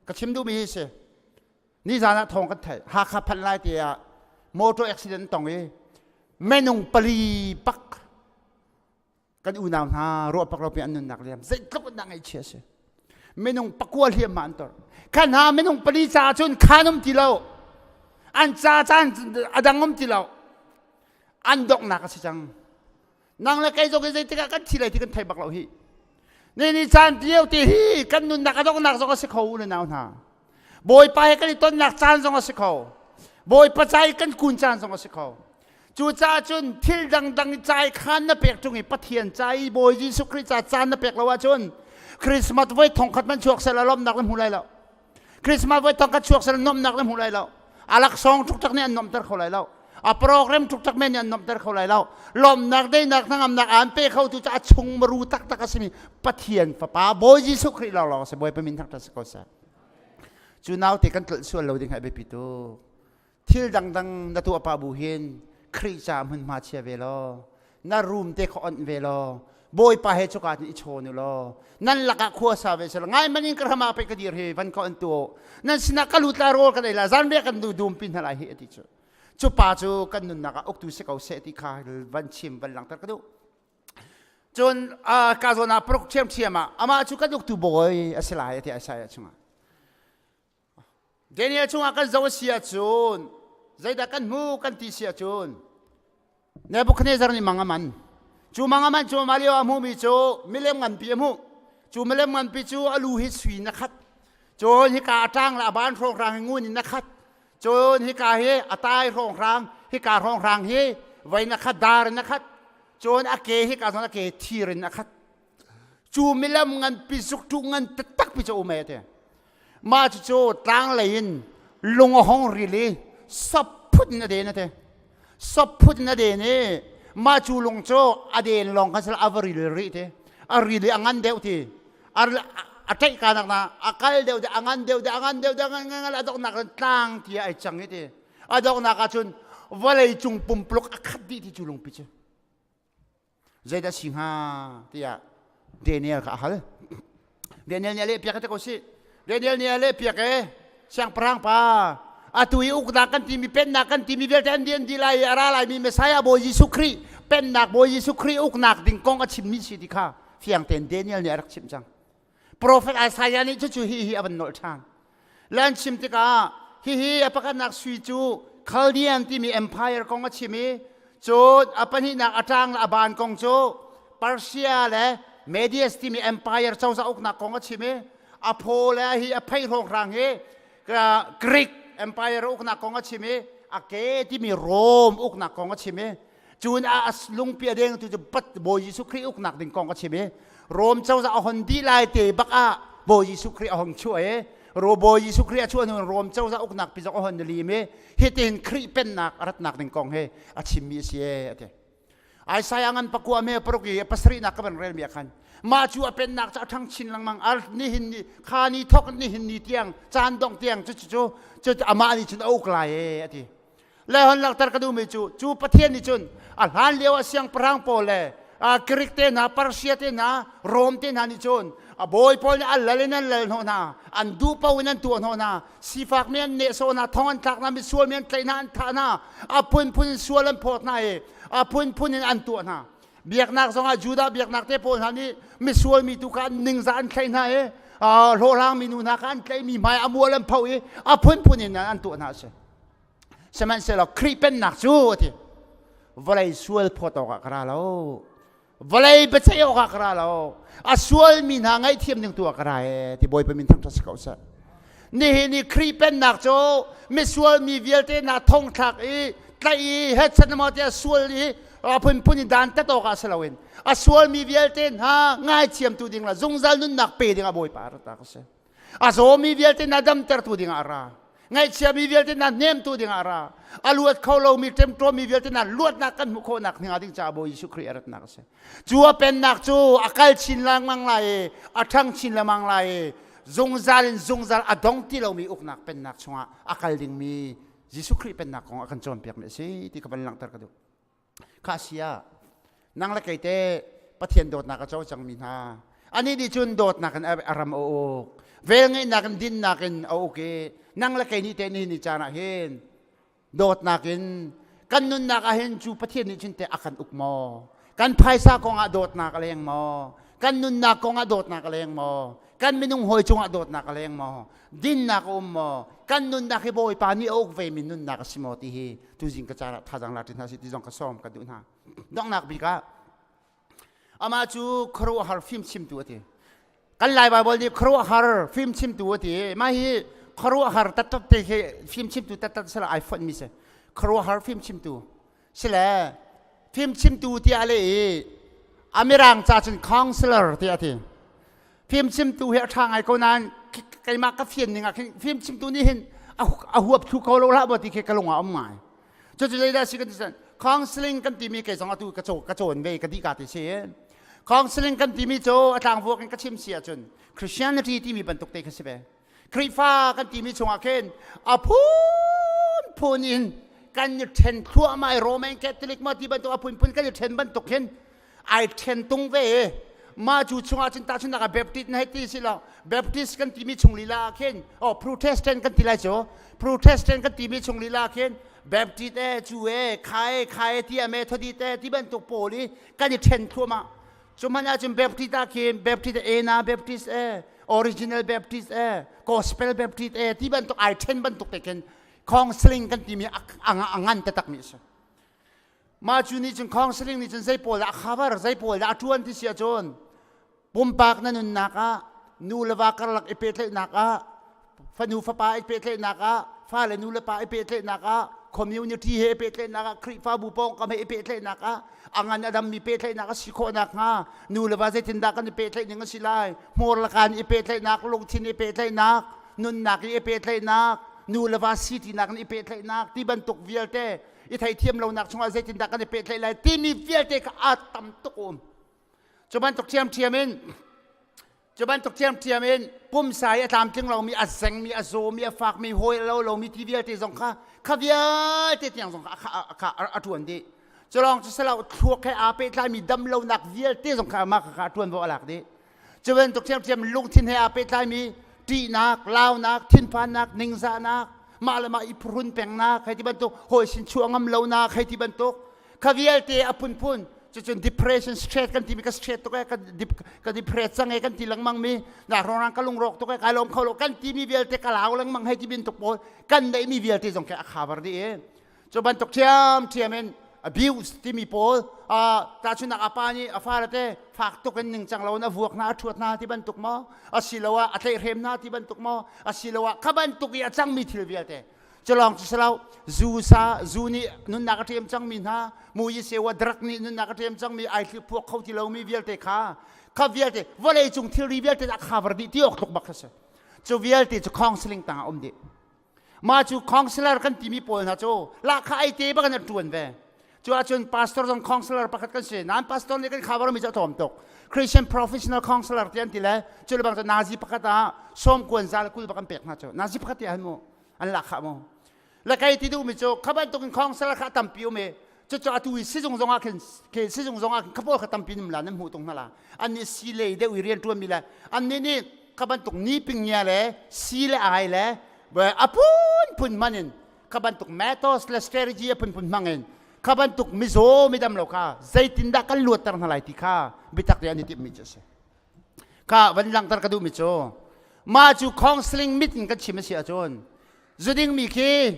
Ka chim duhmi hi si. Nizan ah thawng kan theih. Hakha phanh lai te ah motor accident tong i minung pali pak kan unau hna ruah pak lo pi an nunnak liam zeitluk in dah ngaihchia si. Minung pakua hliam ma an tor. Kha hna minung pali ca cun khan um ti lo. An ca caan a dang um ti lo. An donghnak a si cang. Nang le kei zong hi zeitik ah kan thi lai ti kan thei bak lo hi. Ni ni caan lio te hi kan nunnak a donghnak zong a si kho u le nau hna. Bawipa he kan i tonnak caan zong a si kho. Bawipa ca i kan kun caan zong a si kho. Cucaah cun thil dangdang ca i khan na pek ṭung i Pathian ca i Bawi Jesuh Khrih ca caan na pek lo ahcun Christmas voi thongkhat man chuak seh law lawmhnak na hmu lai lo. Christmas voi thongkhat chuak seh law nuamhnak na hmu lai lo. A laksawng ṭukṭak nih an nuamhter kho lai lo. A program ṭukṭak men nih an nuamhter kho lai lo. Lawmhnak, daihnak, hnangamnak aan pe khotu cu a chung maru taktak a simi Pathian Fapa Bawi Jesuh Khrih lawnglawng a si. Bawipa min thangṭhat si ko seh. Cu naute kan tlolh sual lo ding hi a biapi tuk. Thil dangdang na tuah pah bu hin Khrih ca hmunhma chia ve law na room te kha onh ve law Bawipa he cuka i chawn u law nan lakah khua sa ve selaw ngai man in ka ram ah pei ka dir hi van ka on tu nan sinah ka lut la rawl kan ei la zan riak kan du dum pin hna lai hi ati cu cu pa cu kan nunnak ah uktu si ko seh ti kha van chim van langhter ka duh. Cun ka zawn ah paruk ṭhiamṭhiam ah amah cu kan uktu bawi a si lai ti Isaiah chungah. Daniel chungah kan zoh a si ahcun zeidah kan hmu kan ti si ahcun Nebuchadnezzar nih mang a man. Cu mang a man cu mah lio a hmuhmi cu milem nganpi a hmuh. Cu milem nganpi cu a lu hi sui in a khat. Cun hika a ṭang le a ban hrawnghrang hi ngun in a khat. Cun hika hi a tai hrawnghrang, hika hrawnghrang hi voi in a khat, dar in a khat. Cun a ke hika zawn a ke thir in a khat. Cu milem nganpi zukṭu ngan taktak pi cu a um e ti. Mah cucu tlanglei in lung a hong ril i sop phut in a den a ti. Sop phut in a den i mah cu lung cu a den lawng khan sila a va ril rih ti. A ril i a ngan deuh ti. A ṭaih ka nak na a kal deuh ti a ngan deuh ti a ngan deuh ti a ngan ngan a donghnak in tlang ti ai cang i ti. A donghnak ah cun vawlei cung pumpuluk a khat dih ti cu lungpi cu. Zeidah si hnga tiah Daniel kha a hal. Daniel nih a lehpiak te ko si. Daniel nih a lehpiak e siangpahrang pa atu i uknak kan timi pennak kan timi vialte an di an di lai i a ra laimi Messiah Bawi Jesuh Khrih pennak Bawi Jesuh Khrih uknak ding kong a chimmi si ti kha fiang tein Daniel nih a rak chimh cang. Profet Isaiah nih cucu hi hi a van nolh ṭhan. Le an chim tikah hihi a pakhatnak sui cu Chaldean timi empire kong a chim i cun a pahnihnak a ṭang le a ban kong cu Persia le Medes timi empire cozah uknak kong a chim i a phaw le hi a phei hrawnghrang hi Greek empire uknak kong a chim i a ke timi Rome uknak kong a chim i cun a lungpi a dengtu cu pat Bawi Jesuh Khrih uknak ding kong a chim i Rom cozah a hon dih lai te bak ah Bawi Jesuh Khrih a hong chuah i Ro Bawi Jesuh Khrih a chuah hnu Rom cozah uknak pi zong a hon lim i hitin Khrih pennak a ratnak ding kong he a chimmi a si e a ti. Isaiah ngan pakua me paruk i pasarihnak ka van relmi ah khan mah cu a pennak cu a ṭhang chin lengmang ar nihin ni kha ni thok nihin ni tiang caan dongh tiang cu cu cu amah nih cun a uk lai e a ti. Le hon langhter ka duhmi cu cu Pathian nih cun a hlan lio ah siangpahrang pawl le Greek te hna, Persia te hna, Rom te hna nih cun a bawi pawl nih an lal in an lal hnawh hna, an duh paoh in an tuah hnawh hna, sifakmi an nehsawh hna, thong an thlak hna, misual mi an tlaih hna, an thah hna, a phunphun in sual an phawt hna i a phunphun in an tuah hna. Biaknak zongah Judah biaknak te pawl hna nih misual mi tu kha an ningzah an thlaih hna i hlawhhlang minu hna kha an tlaihmi hmai a mual an pho i a phunphun in an tuah hna a si. Sihmanhsehlaw Khrih pennak cu a ti vawlei sual phawt awkah ka ra lo vawlei biaceih awkah ka ra lo a sualmi hna ngaihthiam ding tu ah ka ra e ti Bawipa min thangṭhat si ko seh. Nihin i Khrih pennak cu misual mi vialte hna thongthlak i tlaih i hetchan maw tiah sual i a phunphun in dantat awkah si loin a sualmi vialte hna ngaithiamtu ding le zungzal nunnak pe ding ah Bawipa a rat a si. A zawmi vialte na damtertu dingah a ra. Ngaihchiami vialte na hnemtu dingah a ra. A luat kho lomi ṭemṭawmmi vialte na luatnak kan hmuh khawhnak hnga ding caah Bawi Jesuh Khrih a ratnak a si. Cu a pennak cu a kal chin lengmang lai i a ṭhang chin lengmang lai i zungzal in zungzal a dong ti lomi uknak pennak chungah a kal dingmi Jesuh Khrih pennak kong a kan cawnpiakmi a si ti ka van langhter ka duh. Kha si ah nang le kei te Pathian dawtnak a co cangmi hna anih nih cun dawtnak in a ram a uk. Velngeihnak in dinnak in a uk i nang le kei nih te nihin ni caan ah hin dawtnak in kan nunnak ah hin cu Pathian nih cun teh a kan uk maw? Kan phaisa kong ah dawtnak a leng maw? Kan nunnak kong ah dawtnak a leng maw? Kan minung hawi cungah dawtnak a leng maw? Dinnak a um maw? Kan nunnak hi Bawipa nih a uk ve mi nunnak a si maw ti hi tuzing ka caan ah thazaang la ṭi hna sih ti zong ka sawm ka duh hna. Donghnak bik ah amah cu khuaruahhar fimchimtu a ti. Kan Lai Baibal nih khuaruahhar fimchimtu a ti. Mah hi khuaruahhar taktak te khi fimchimtu taktak sila ai fonh mi si. Khuaruahhar fimchimtu sile fimchimtu tiah le i a mirang ca cun counselor tiah a ti. Fimchimtu hi a ṭha ngai ko nain keimah ka fian ning ah khin fimchimtu nih hin a huap thlu ko lo hlah maw ti khi ka lung ah um ngai. Cucu zeidah si kan ti counseling kan timi kei zong atu ka ka cawn ve ka dih ka ti si. Counseling kan timi cu a tlangvuak in ka chim si ahcun Christianity timi bantuk te kha si ve. Khrihfa kan timi chungah khin a phunphun in kan i ṭhen thluahmah i Roman Catholic maw ti bantuk a phunphun kan i ṭhen bantuk khin ai ṭhen tung ve. Mah cu chungah cun tahchunhnak ah Baptist na hei ti si lo Baptist kan timi chung lila ah khin oh Protestant kan ti lai cu Protestant kan timi chung lila ah khin Baptist e cu e kha e kha e ti ame thodi te ti bantuk pawl i kan i ṭhen thluahmah. Cu hmanh ahcun Baptist ah khin Baptist Ena Baptist e Original Baptist e Gospel Baptist e ti bantuk ai ṭhen bantuk te khin counseling kan timi a ngan taktak mi a si. Mah cu nih cun counseling nih cun zei pawl dah a cover, zei pawl dah a ṭuan ti si ahcun pumpak na nunnak ah nu le va karlak i pehtlaihnak ah fanu fapa i pehtlaihnak ah fale nu le pa i pehtlaihnak ah community he i pehtlaihnak ah Khrihfabu pawngkam he i pehtlaihnak ah a ngan a dammi pehtlaihnak a si khawh nakhnga nu le va zeitindah kan i pehtlaih ning a si lai hmur le kaan i pehtlaihnak lungthin i pehtlaihnak nunnak i pehtlaihnak nu le va si tinak in i pehtlaihnak ti bantuk vialte i theithiam lonak chungah zeitindah kan i pehtlaih lai timi vialte kha a tam tuk um. Cu bantuk ṭhiamṭhiam in cu bantuk ṭhiamṭhiam in pumsa i a tlamtling lomi a zengmi a zawmi a fakmi hawi a lo lomi ti vialte zong kha kha vialte tiang zong kha kha a ṭuan dih. Cu lawng cu silo thluak he aa pehtlaimi damlonak vialte zong kha amah kha a ṭuanvo a lak dih. Cu bantuk ṭhiamṭhiam lungthin he aa pehtlaimi ṭihnak, launak, thinphannak, ningzahnak, mah le mah i phuhrun pengnak, hei ti bantuk hawi sin chuah ngam lonak, hei ti bantuk kha vialte a phunphun cucun depression stress kan timi ka stress tuk e ka depress cang e kan ti lengmang mi na rongrang ka lungrawk tuk e kai lawm kho lo kan timi vialte ka lau lengmang hei ti bantuk pawl kan neihmi vialte zong khi a cover dih i cu bantuk ṭhiamṭhiam in abuse timi pawl tahchunhnak a pa nih a fale te fak tuk in ningcang lo in a vuak hna a ṭhuat hna ti bantuk maw asiloah a tlaihhrem hna ti bantuk maw asiloah kha bantuk i a cangmi thil vialte culawng cu silo zu sa zu nih nunnak a ṭem cangmi hna mui sewa drug nih nunnak a ṭem cangmi ai phuak kho ti lomi vialte kha kha vialte vawlei cung thilri vialte a cover dih ti awk tluk bak kha si. Cu vialte cu counseling tangah um dih. Mah cu counselor kan timi pawl hna cu lahkhah ei te bak in an ṭuan ve. Cu ahcun pastor zong counselor pakhat kan si. Nain pastor nih kan cover mi cu a tlawm tuk. Christian professional counselor ti an ti le cu le bang cu nazi pakhat ah sawm kuan za le 20 bak an pek hna cu. Nazi pakhat te han mu an lahkhah mu. Le kei ti duhmi cu kha bantukin counselor kha tampi um i cucu atu i sizung zong ah khin khi sizung zong ah khin kha pawl kha tampi num la nan hmuh tung hna la. Annih si lei deuh i rian ṭuanmi le annih nih kha bantuk ni pingia le si le ai le a phunphun hman in kha bantuk methods le strategy a phunphun hmang in kha bantuk mizaw midam lo kha zeitindah kan luatter hna lai ti kha biatak te an i timhmi cu a si. Kha van langhter ka duhmi cu mah cu counseling mit in kan chim a si ahcun zuding mi khi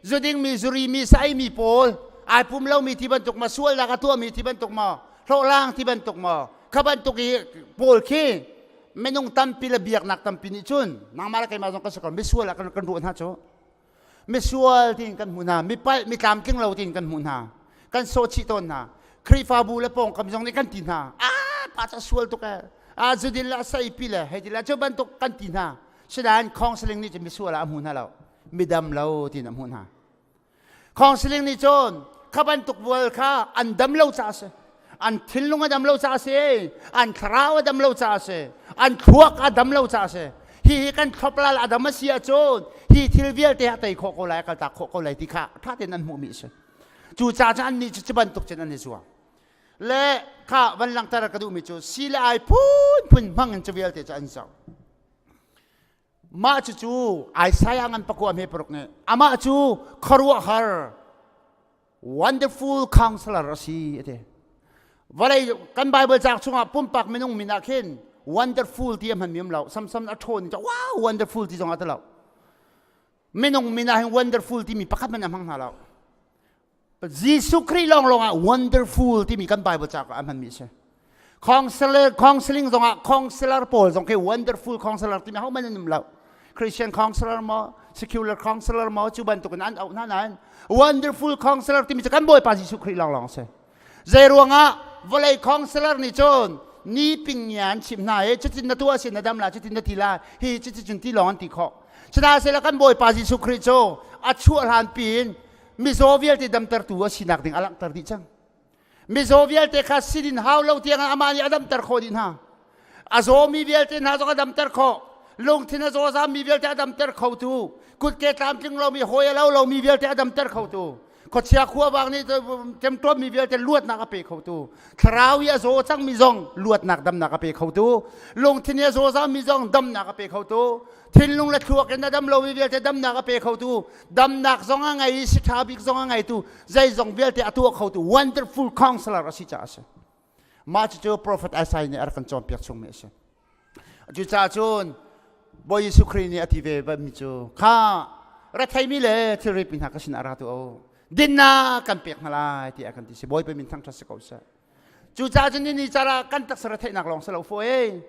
zuding mi zuri mi sai mi pawl ai pum lomi ti bantuk ma sualnak a tuahmi ti bantuk maw hlawhlang ti bantuk maw kha bantuk i pawl khi minung tampi le biaknak tampi nih cun nangmah le keimah zong kan si ko misual ah kan ruah hna cu. Misual tiin kan hmuh hna, mipalh, mitlamtling lo tiin kan hmuh hna, kan sawhchih tawn hna. Khrihfabu le pawngkam zong nih kan ti hna. Ah, pa ca sual tuk ee. Ah, zudin le a seipi le hei ti le cu bantuk kan ti hna. Sinain counseling nih cun misual ah a hmu hna lo. Midam lo tiin a hmuh hna. Counseling nih cun kha bantuk vual kha an dam lo caah a si. An thinlung a dam lo caah a si. An thlarau a dam lo caah a si. An thluak a dam lo caah a si. Hi hi kan thlop lal a dam a si ahcun hi thil vialte a tei khawh ko lai, a kaltak khawh ko lai ti kha ṭha tein an hmuhmi a si. Cucaah cun annih cu cu bantuk cun an i zuam. Le kha van langhter ka duhmi cu si le ai phunphun hmang in cu vialte cu an zoh. Mah cucu Isaiah ngan pakua hme paruk nih amah cu khuaruahhar wonderful counselor a si a ti. Vawlei kan Bible cauk chungah pumpak minung min ah khin wonderful ti a hmanmi um lo. Samson a ṭhawn in wow wonderful ti zong a ti lo. Minung min ah hin wonderful timi pakhat hmanh a hmang hna lo. Jesuh Khrih lawnglawng ah wonderful timi kan Bible cauk ah a hmanmi a si. Counselor, counseling zongah counselor pawl zong khi wonderful counselor timi hohmanh an um lo. Christian counselor maw, secular counselor maw cu bantukin an auh hna nain wonderful counselor timi cu kan Bawipa Jesuh Khrih lawnglawng a si. Zei ruangah vawlei counselor nih cun ni ping ngia an chimh hna i cutin na tuah sin na dam la cutin na ti la hi cuti cun ti lawng an ti khawh. Sihmanhsehlaw kan Bawipa Jesuh Khrih cu a chuah hlan piin mizaw vialte damtertu a sinak ding a langhter dih cang. Mizaw vialte kha sidin hau lo tiang amah nih a damter khawh dih hna. A zawmi vialte hna zong a damter khawh. Lungthin a zawzammi vialte a damter khotu. Kutke tlamtling lomi hawi a lo lomi vialte a damter khotu. Khuachia khuavang nih ṭemṭuammi vialte luatnak a pe khotu. Thlarau i a zaw cangmi zong luatnak damnak a pe khotu. Lungthin i a zawzammi zong damnak a pe khotu. Thinlung le thluak in a dam lomi vialte damnak a pe khotu. Damnak zong a ngei i si ṭha bik zong a ngeitu zeizong vialte a tuah khotu wonderful counselor a si caah a si. Mah cucu prophet Isaiah nih a rak kan cawnpiak chungmi a si. Cucaah cun Bawi Jesuh Khrih nih a ti ve mi cu kha retheimi le thilri mi hna ka sinah ra tu o dinnak kan pek hna lai tiah kan ti si. Bawipa min thangṭhat si ko seh. Cucaah cun ni cara kan taksa retheihnak lawng si lo fawi.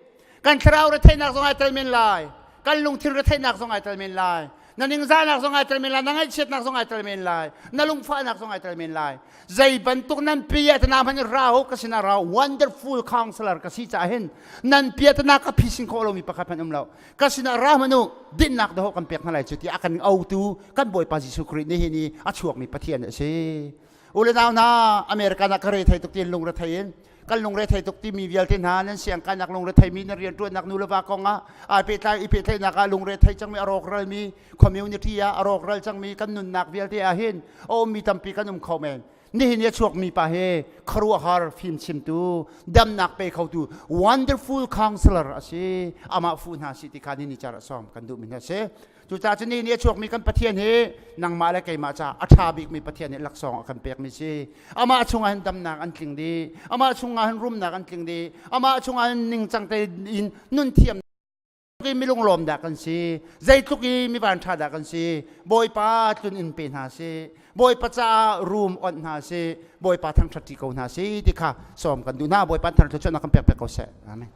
Kan thlarau retheihnak zong ai tel men lai. Kan lungthin retheihnak zong ai tel men lai. Na ningzahnak zong ai tel men lai. Na ngaihchiatnak zong ai tel men lai. Na lungfahnak zong ai tel men lai. Zei bantuk nan piatana hmanh ra ho ka sinah ra wonderful counselor ka si caah hin nan piatana ka phisin khawh lomi pakhat hmanh um lo. Ka sinah ra hmanh u dinnak dawh kan pek hna lai cu ti a kan autu kan Bawipa Jesuh Khrih nihin i a chuakmi Pathian a si. U le nau hna, America ah ka re thei tuk tiin lungre thei in kan lungre thei tuk timi vialte hna nan siangkainak lungre theimi nan rianṭuannak nu le va kong ah ai pehtlai i pehtlaihnak ah lungre thei cangmi a rawkralmi community ah a rawkral cangmi kan nunnak vialte ah hin a ummi tampi kan um kho men. Nihin i a chuakmi pa hi khuaruahhar fimchimtu, damnak pe khotu, wonderful counselor a si. Amah fuh hna si ti kha ni ni car a sawm kan duhmi hna si. Cucaah cun ni a chuakmi kan Pathian hi nangmah le keimah caah a ṭha bikmi Pathian nih laksawng a kan pekmi si. Amah chungah hin damnak an tling dih. Amah chungah hin rumnak an tling dih. Amah chungah hin ningcang tein nun thiam i milunglawm dah kan si. Zeitluk i mi vanṭha dah kan si. Bawipa tlun in pe hna si. Bawipa caah rum onh hna si. Bawipa thangṭhat ṭi ko hna si ti kha sawm kan duh hna. Bawipa thangṭhat cu na kan pek pek ko seh. Amen.